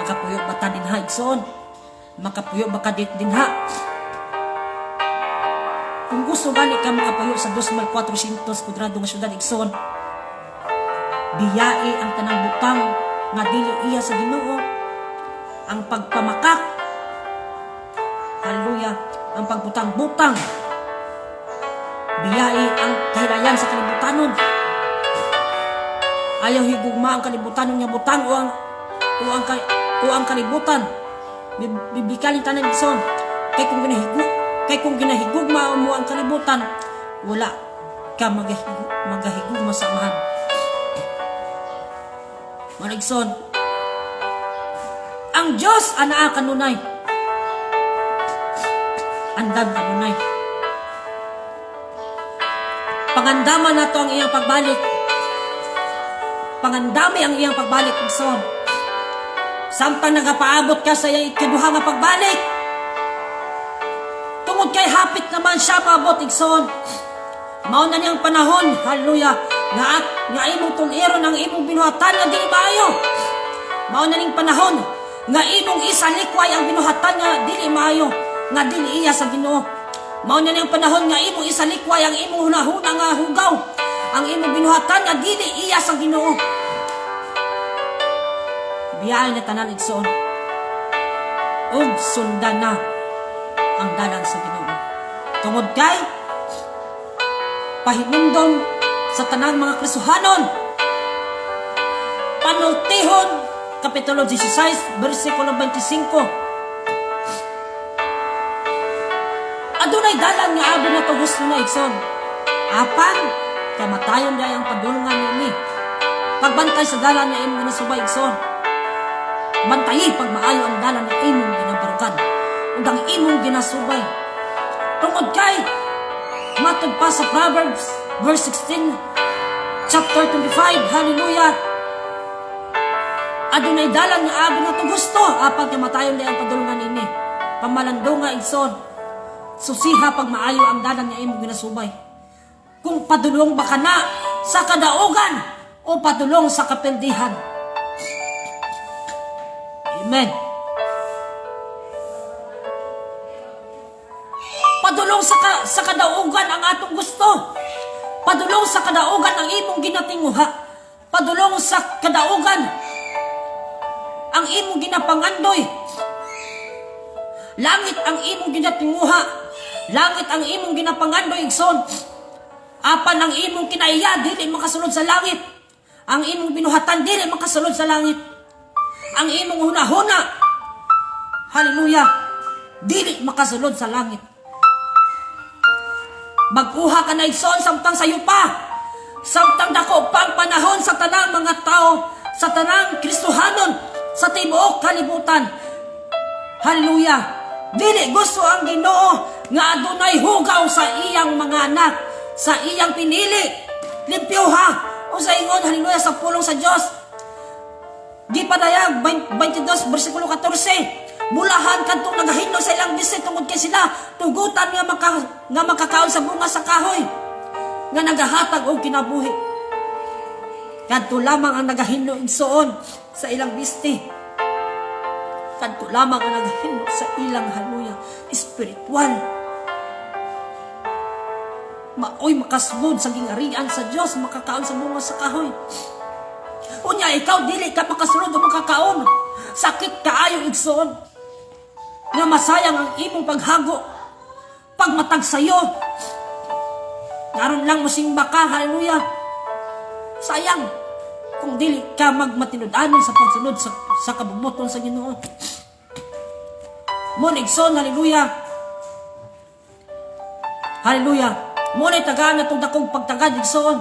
Makapuyo ba ta dinha, igsoon? Makapuyo ba ka dinha? Kung gusto gani ka makapuyo sa 2,400 kwadrado nga syudad, igsoon, biyai ang tanang butang nga dili iya sa Ginoo, ang pagpamakak, hallelujah, ang pagbutang-butang, biyai ang kahilayan sa kalibutanon. Ayaw higugma ang kalibutanon nga butang o ang kalibutan. Biblikal yung tanan, igsoon. Kay kung ginahigugma mo ang kalibutan, wala ka magahigugma sa amahan. Mga igsoon, ang Diyos anaa kanunay. Andam kanunay. Pangandaman nato ang iyang pagbalik. Pangandami ang iyang pagbalik, igsoon. Samtang nagapaabot ka sa iyang ikaduha nga pagbalik, tungod kay hapit naman siya maabot, igsoon. Mao na niyang panahon, hallelujah, nga imong tun-iron ang imong binuhatan nga dili maayo. Mao na ning panahon nga imong isalikway ang binuhatan nga dili maayo, nga dili iya sa Ginoo. Mao na ning panahon nga imong isalikway ang imong hunahuna nga hugaw, ang imong binuhatan nga dili iya sa Ginoo. Biyaan na tanan, igsoon. Ug sundan na ang dalan sa Ginoo. Tungod kay pahinumdom sa tanang mga Kristohanon, Panultihon, Kapitulo 16, versikulo 25. Adunay dalan nga abi nato gusto na, igsoon. Apan, kamatayon diay ang padulngan niini. Pagbantay sa dalan nga imong ginasubay, igsoon. Bantayi pag maayo ang dalan nga imong ginabarukan ug ang imong ginasubay. Tungod kay matod pa sa Proverbs verse 16, chapter 25, hallelujah. Adunay dalan nga abi nato gusto, apan kamatayon diay ang padulngan niini. Pamalandunga, igsoon. Susiha pag maayo ang dalan nga imong ginasubay. Kung padulong ba ka na sa kadaugan o padulong sa kapildihan. Amen. Padulong sa kadaugan ang atong gusto. Padulong sa kadaugan ang imong ginatinguha. Padulong sa kadaugan ang imong ginapangandoy. Langit ang imong ginatinguha. Langit ang imong ginapangandoy, igsoon. Apan ang imong kinaiya dili makasulod sa langit. Ang imong binuhatan dili makasulod sa langit. Ang imong hunahuna, hallelujah, dili makasulod sa langit. Magkuha ka na, igsoon, samtang sayo pa. Samtang dako pa ang panahon sa tanang mga tao, sa tanang Kristohanon, sa tibuok kalibutan. Hallelujah. Dili gusto ang Ginoo nga adunay hugaw sa iyang mga anak, sa iyang pinili. Limpyo ha. O sa ingon, hallelujah, sa pulong sa Dios. Gipadayag 22 versikulo 14. Bulahan kadtong nagahinlo sa ilang bisit tungod kay sila tugutan nga makakaon sa bunga sa kahoy nga nagahatag og kinabuhi. Kadto lamang ang nagahinlo, igsoon, sa ilang bisti. Kadto lamang ang nagahinlo sa ilang, hallelujah, espiritual. Maoy makasulod sa gingarian sa Dios, makakaon sa bunga sa kahoy. Unya ikaw dili ka makasulod o makakaon. Sakit kaayo, igsoon, nga masayang ang imong paghago, pagmatag sayo. Ngaron lang mosimba ka, hallelujah. Sayang kung dili ka magmatinud-anon sa pagsunod sa kabubut-on sa Ginoo. Mo igsoon, hallelujah. Hallelujah. Mo na tagaan atong dakong pagtagad, igsoon.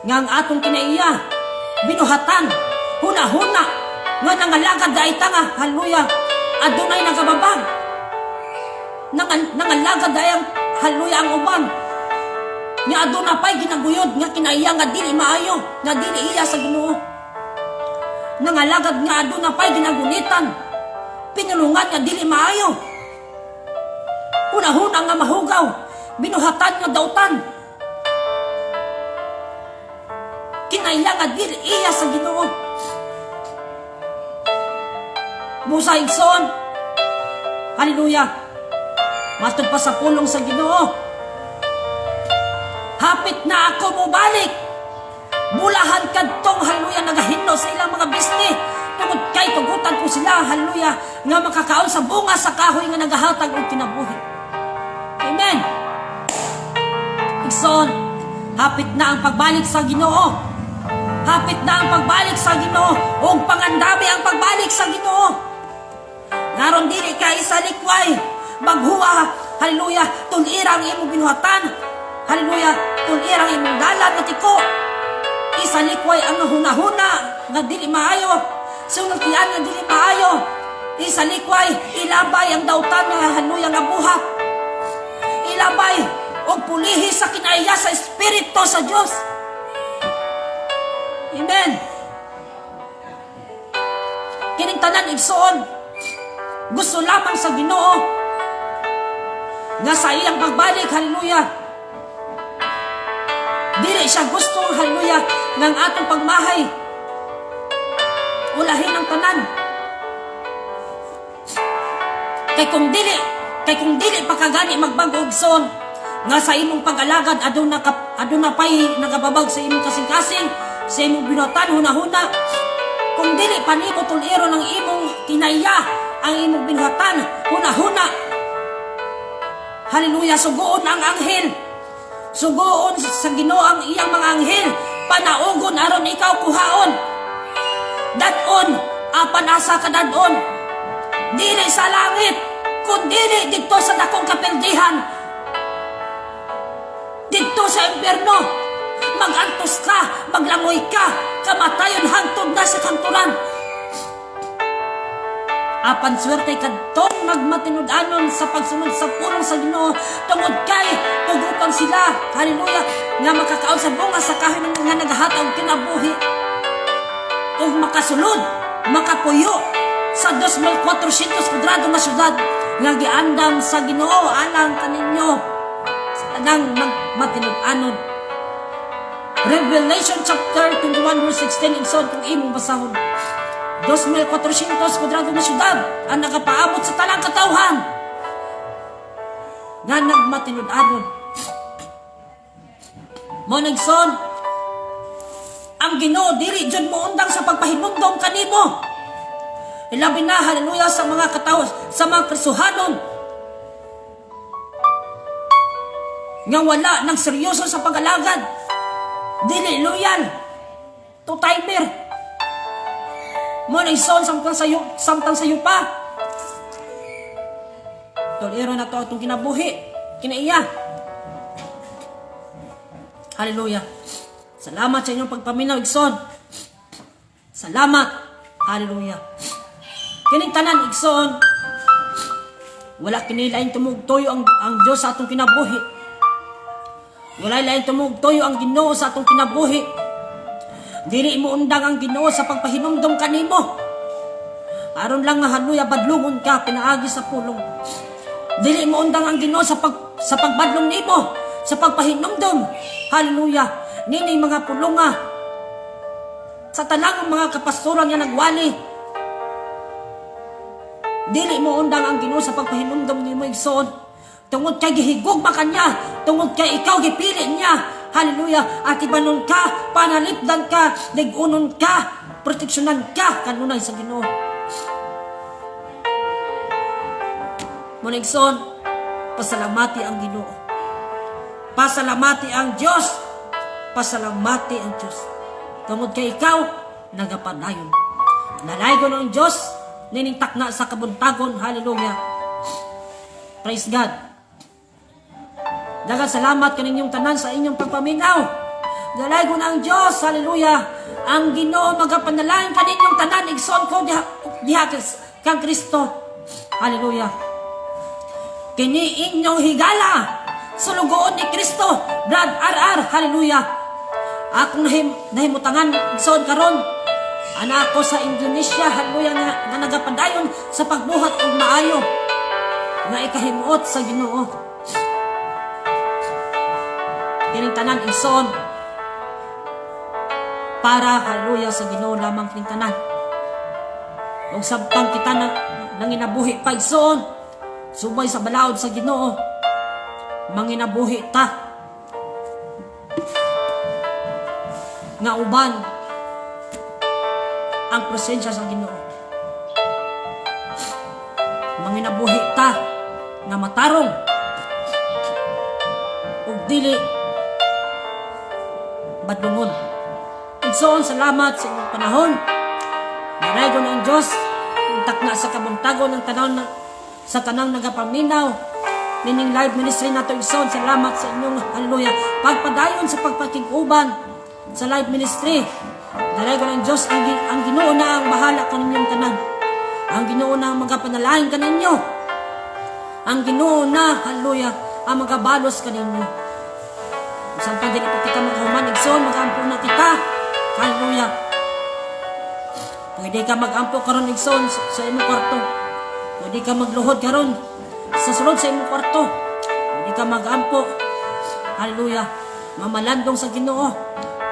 Nga ang atong kinaiya, binuhatan, huna-huna, nga nangalagad daay tanga, hallelujah, adunay nagababag. Nangalagad daay ang, hallelujah, ang uban. Nga aduna pa'y ginaguyod, nga kinaiya nga dili maayo, nga dili iya sa Ginoo. Nangalagad nga aduna pa'y ginagunitan, pinulungan nga dili maayo. Huna-huna nga mahugaw, binuhatan nga dautan. Kinaiya nga dili iya sa Ginoo. Busa, igsoon, hallelujah, matod pa sa pulong sa Ginoo, hapit na ako mobalik. Bulahan kadtong, hallelujah, nagahinlo sa ilang mga bisni tungod kay tugutan ko sila, hallelujah, nga makakaon sa bunga sa kahoy nga nagahatag og kinabuhi. Amen. Igsoon, hapit na ang pagbalik sa Ginoo. Hapit na ang pagbalik sa Ginoo ug pangandami ang pagbalik sa Ginoo. Ngaron dili ka isalikway, maghuwa, hallelujah, tulira ang imong binuhatan. Hallelujah, tulira ang imong dalan nga tiko. Isalikway ang hunahuna nga dili maayo, sultian nga dili maayo. Isalikway, ilabay ang dautan nga, hallelujah, nga buhat. Ilabay og pulihi sa kinaiya sa Espiritu sa Dios. Amen. Kining tanan, igsoon, gusto lamang sa Ginoo nga sa iyang pagbalik, hallelujah, dili siya gusto, hallelujah, nga ang atong pagmahay ulahin ang tanan. Kay kung dili pa kagani magbago, igsoon, nga sa imong pag-alagad aduna pay nagababag sa imong kasing-kasing, sa imong binuhatan, hunahuna, kung dili pa nimo tuliro ng imong kinaiya Ang imong binuhatan, huna-huna. Hallelujah, sugoon ang anghel. Sugoon sa Ginoo ang iyang mga anghel. Panaugon aron ikaw kuhaon. Dadon, apan asa ka dadon? Dili sa langit, kundili didto sa dakong kapildihan. Didto sa impyerno. Magantos ka, maglangoy ka, kamatayon hangtod na sa kanturan. Apan swerte kadtong nagmatinud-anon sa pagsunod sa pulong sa Ginoo tungod kay tugutan sila, hallelujah, nga makakaon sa bunga sa kahoy nga nagahatag kinabuhi ug makasulod, makapuyo sa 2,400 kwadrado nga syudad nga giandam sa Ginoo alang kaninyo sa tanang magmatinud-anon. Revelation chapter 21 verse 16, igsoon, kung imong basahon. 2,400 kwadrado na syudad ang nakapaabot sa tanang katawhan nga nagmatinud-anon. Mo igsoon, ang Ginoo dili jud mo undang sa pagpahinumdom kanimo. Ilabi na, hallelujah, sa mga katawo, sa mga Kristohanon nga wala nang seryoso sa pag-alagad, dili loyal, to timer. Mo na igsoon, samtang sayo pa. Tolero na to atong kinabuhi, kinaiya. Hallelujah. Salamat sa inyong pagpaminaw, igsoon. Salamat. Hallelujah. Kining tanan, igsoon, wala kini laing tumugtuyo ang Diyos sa atong kinabuhi. Wala laing tumugtuyo ang Ginoo sa atong kinabuhi. Dili mo undang ang Ginoo sa pagpahinumdom kanimo. Aron lang nga, hallelujah, badlungon ka pinaagi sa pulong. Dili mo undang ang Ginoo sa pagbadlong nimo, sa pagpahinumdom. Hallelujah. Nini mga pulunga sa tanang mga kapastoran nga nagwali. Dili mo undang ang Ginoo sa pagpahinumdom nimo, igsoon. Tungod kay gihigugma ka niya, tungod kay ikaw gipili niya. Hallelujah. Atibanon ka, panalipdan ka, ligunon ka, proteksyonan ka kanunay sa Ginoo. Muna igsoon, pasalamati ang Ginoo. Pasalamati ang Dios. Pasalamati ang Dios. Tungod kay ikaw nagapadayon. Nalaygon ang Dios nining takna sa kabuntagon. Hallelujah. Praise God. Daghang salamat kaninyong tanan sa inyong pagpaminaw. Dalaygon ang Dios. Hallelujah. Ang Ginoo magapanalangin kaninyong tanan, igsoon ko diha kang Kristo. Hallelujah. Kini inyong higala, sulugoon ni Kristo, Brad RR. Hallelujah. Akong nahimutangan, igsoon, karon ana ako sa Indonesia, hallelujah, nga nagapadayon sa pagbuhat og maayo nga ikahimuot sa Ginoo. Kining tanan, igsoon, para, hallelujah, sa Ginoo lamang kining tanan. Ug samtang kita na nanginabuhi pa, igsoon, subay sa balaod sa Ginoo, manginabuhi ta nga uban ang presensya sa Ginoo. Manginabuhi ta nga matarong ug dili badlungon. Igsoon, salamat sa inyong panahon. Naraygon ang Diyos ang takna sa kabuntagon ng tanaw na, sa tanang nagapaminaw nining live ministry nato, igsoon. Salamat sa inyong, hallelujah, pagpadayon sa pagpakig-uban sa live ministry. Naraygon ang Diyos, ang Ginoo na ang bahala kaninyong tanan. Ang Ginoo na ang magapanalangin kaninyo. Ang Ginoo na, hallelujah, ang magabalos kaninyo. Samtang dili pa kita makahuman, igsoon, mag-ampo na kita. Hallelujah. Pwede ka mag-ampo karon, igsoon, sa imong kwarto. Pwede ka magluhod karon sa sulod sa imong kwarto. Pwede ka mag-ampo. Hallelujah. Mamalandong sa Ginoo.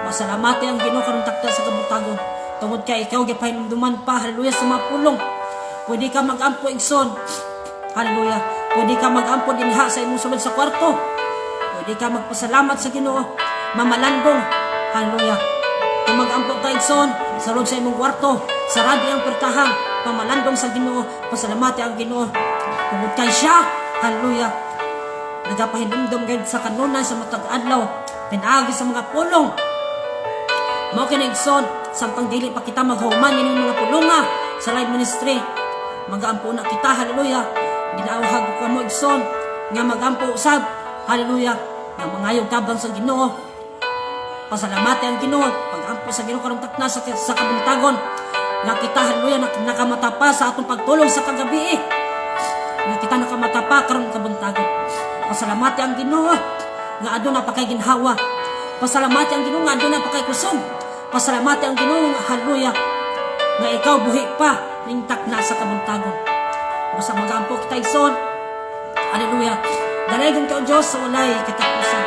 Masalamati ang Ginoo karon takda sa kabuntagon. Tungod kay ikaw gipahinumduman pa, hallelujah, sa mga pulong. Pwede ka mag-ampo, igsoon. Hallelujah. Pwede ka mag-ampo dinha sa imong sulod sa kwarto. Pwede ka magpasalamat sa Ginoo. Mamalandong. Hallelujah. Kung mag-ampo ka, igsoon, sa sulod sa imong kwarto, sarado ang pertahan. pamalandong sa Ginoo, pasalamati ang Ginoo. Tungod kay siya, hallelujah, nagapahinumdom gayud sa kanunay sa matag adlaw pinaagi sa mga pulong. Mao kini, igsoon, samtang dili pa kita maghuman ining mga pulunga sa live ministry, magaampo na kita, hallelujah. Ginawahag ko kamo, igsoon, nga magampo usab, hallelujah, nga mangayog tabang sa Ginoo. Pasalamati ang Ginoo, pagampo sa Ginoo karong takna sa kabuntagon nga kita, hallelujah, nakamata pa sa atong pagtulog sa kagabi, nga kita nakamata pa karon kabuntagon. Pasalamati ang Ginoo nga aduna pa kay ginhawa. Pasalamati ang Ginoo nga aduna pa kay kusog. Pasalamati ang Ginoo, hallelujah, nga ikaw buhi pa ning takna sa kabuntagon. Basta magampo kita, igsoon. Hallelujah. Dalaygon ka, O Diyos, sa walay katapusan.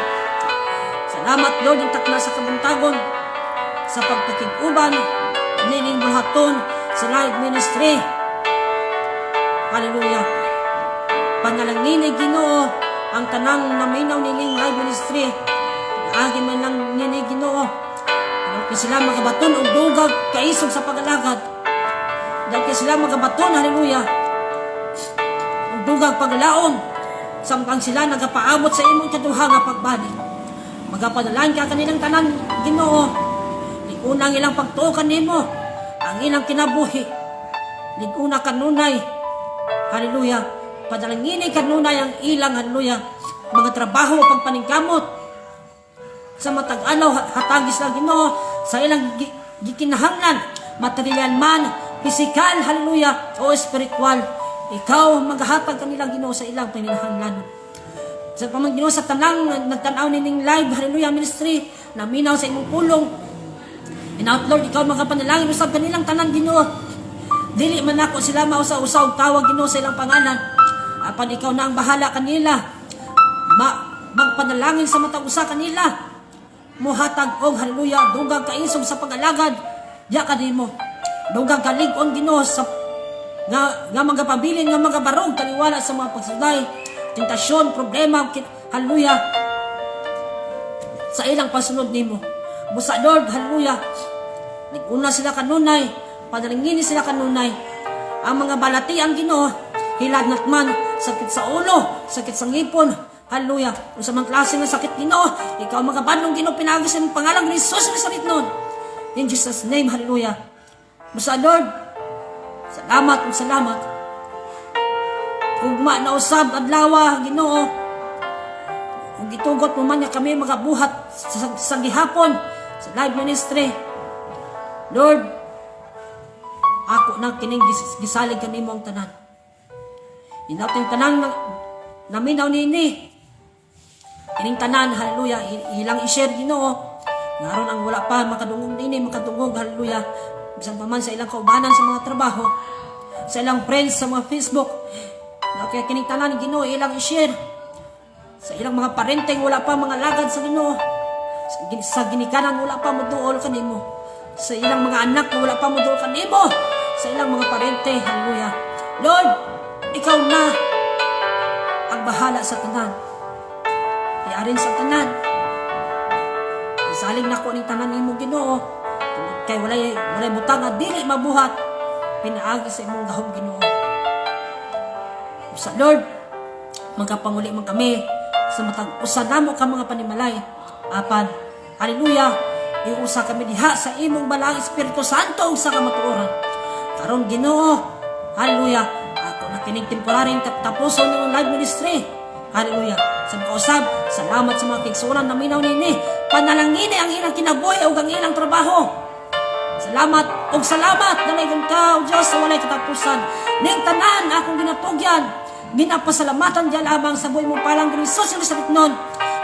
Salamat, Lord, ning takna sa kabuntagon sa pagpakig-uban nining buhaton sa live ministry. Hallelujah. Panalangin, Ginoo, ang tanang naminaw nining live ministry. Agi man lang nini, Ginoo. Dahil sila makabaton og dugag kaisog sa pag-alagad. Dahil sila makabaton, hallelujah, og dugag paglaom samtang sila nagapaabot sa imong kaduha nga pagbalik. Magapadalain ka kanilang tanan, Ginoo. Lig-una ang ilang pagtuo kanimo, ang ilang kinabuhi. Lig-una kanunay. Hallelujah. Padalangini kanunay ang ilang, hallelujah, mga trabaho, pagpaningkamot. Sa matag adlaw hatagis lang, Ginoo, sa ilang gikinahanglan, material man, pisikal, hallelujah, o espiritual. Ikaw maghatag kanilang, Ginoo, sa ilang panginahanglan. Sa pamang Ginoo sa tanang nagtan-aw nining live, hallelujah, ministry, naminaw sa imong pulong. And out, Lord, ikaw magapanalangin usab kanilang tanan, Ginoo. Dili man nako sila mausa-usa og tawag, Ginoo, sa ilang pangalan. Apan ikaw na ang bahala kanila. Magpanalangin sa matag usa kanila. Muhatag og, hallelujah, dugag kaisog sa pag-alagad diya kanimo. Dugag kalig-on, Ginoo, sa nga magapabilin nga magabarog taliwala sa mga pagsulay, tentasyon, problema, hallelujah, sa ilang pasunod nimo. Busa, Lord, hallelujah, lig-una sila kanunay, panalangini sila kanunay. Ang mga balati ang Ginoo, hilagnat man, sakit sa ulo, sakit sa ngipon, hallelujah. Kung sa mga klase ng sakit, Ginoo, ikaw magabanlong, Ginoo, pinaagi sa imong pangalan ni Jesus Nazaret nun. In Jesus' name, hallelujah. Busa, Lord, salamat ug salamat. Ugma na usab adlawa, Ginoo. Ug gitugot mo man nga kami magabuhat sa gihapon sa live ministry. Lord, ako na kining gisalig kanimo ang tanan. Inating tanang naminaw nini. Kining tanan, hallelujah, ilang i-share, Ginoo. Ngaron ang wala pa makadungog nini, makadungog, hallelujah. Bisan pa man sa ilang kaubanan sa mga trabaho, sa ilang friends sa mga Facebook. Na kaya kining tanan, Ginoo, ilang i-share. Sa ilang mga parenteng wala pa mga lagad sa Ginoo. Sa ginikanan wala pa moduol kanimo. Sa ilang mga anak na wala pa moduol kanimo. Sa ilang mga parente, hallelujah. Lord, ikaw na ang bahala sa tanan. Iyarin sa tanan. Isalig nako ning tanan nimo, Ginoo. Tungod kay walay butang nga dili mabuhat pinaagi sa imong gahom, Ginoo. Sa Lord, magapanguli man kami sa matag usa namo ka mga panimalay. Apan, hallelujah, iusa kami diha sa imong balaang Espiritu Santo ug sa kamatuoran. Karon, Ginoo, hallelujah, ako na kining temporaryong tapuson ng live ministry. Hallelujah. Sa makausab, salamat sa mga kaigsuonan na minaw nini. Panalangini ang ilang kinabuhi ug ang ilang trabaho. Salamat ug salamat, dalaygon ka, O Diyos, sa walay katapusan. Ning tanan akong ginatugyan, ginapasalamatan diya lamang sa buhi mong palang Jesus Elizabeth nun.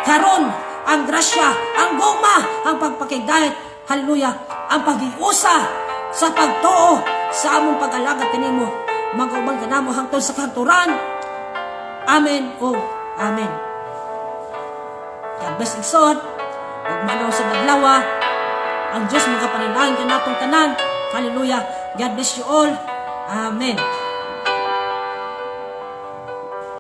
Karon, ang grasya, ang gugma, ang pagpakigdayat, hallelujah, ang pag-iusa sa pagtuo sa among pag-alagad kanimo. Mag-uban ka namo hangtod sa kahangturan. Amen o Amen. God bless, igsoon. Ug manaw sa adlawa. Ang Diyos magapanalangin kanatong tanan. Hallelujah. God bless you all. Amen.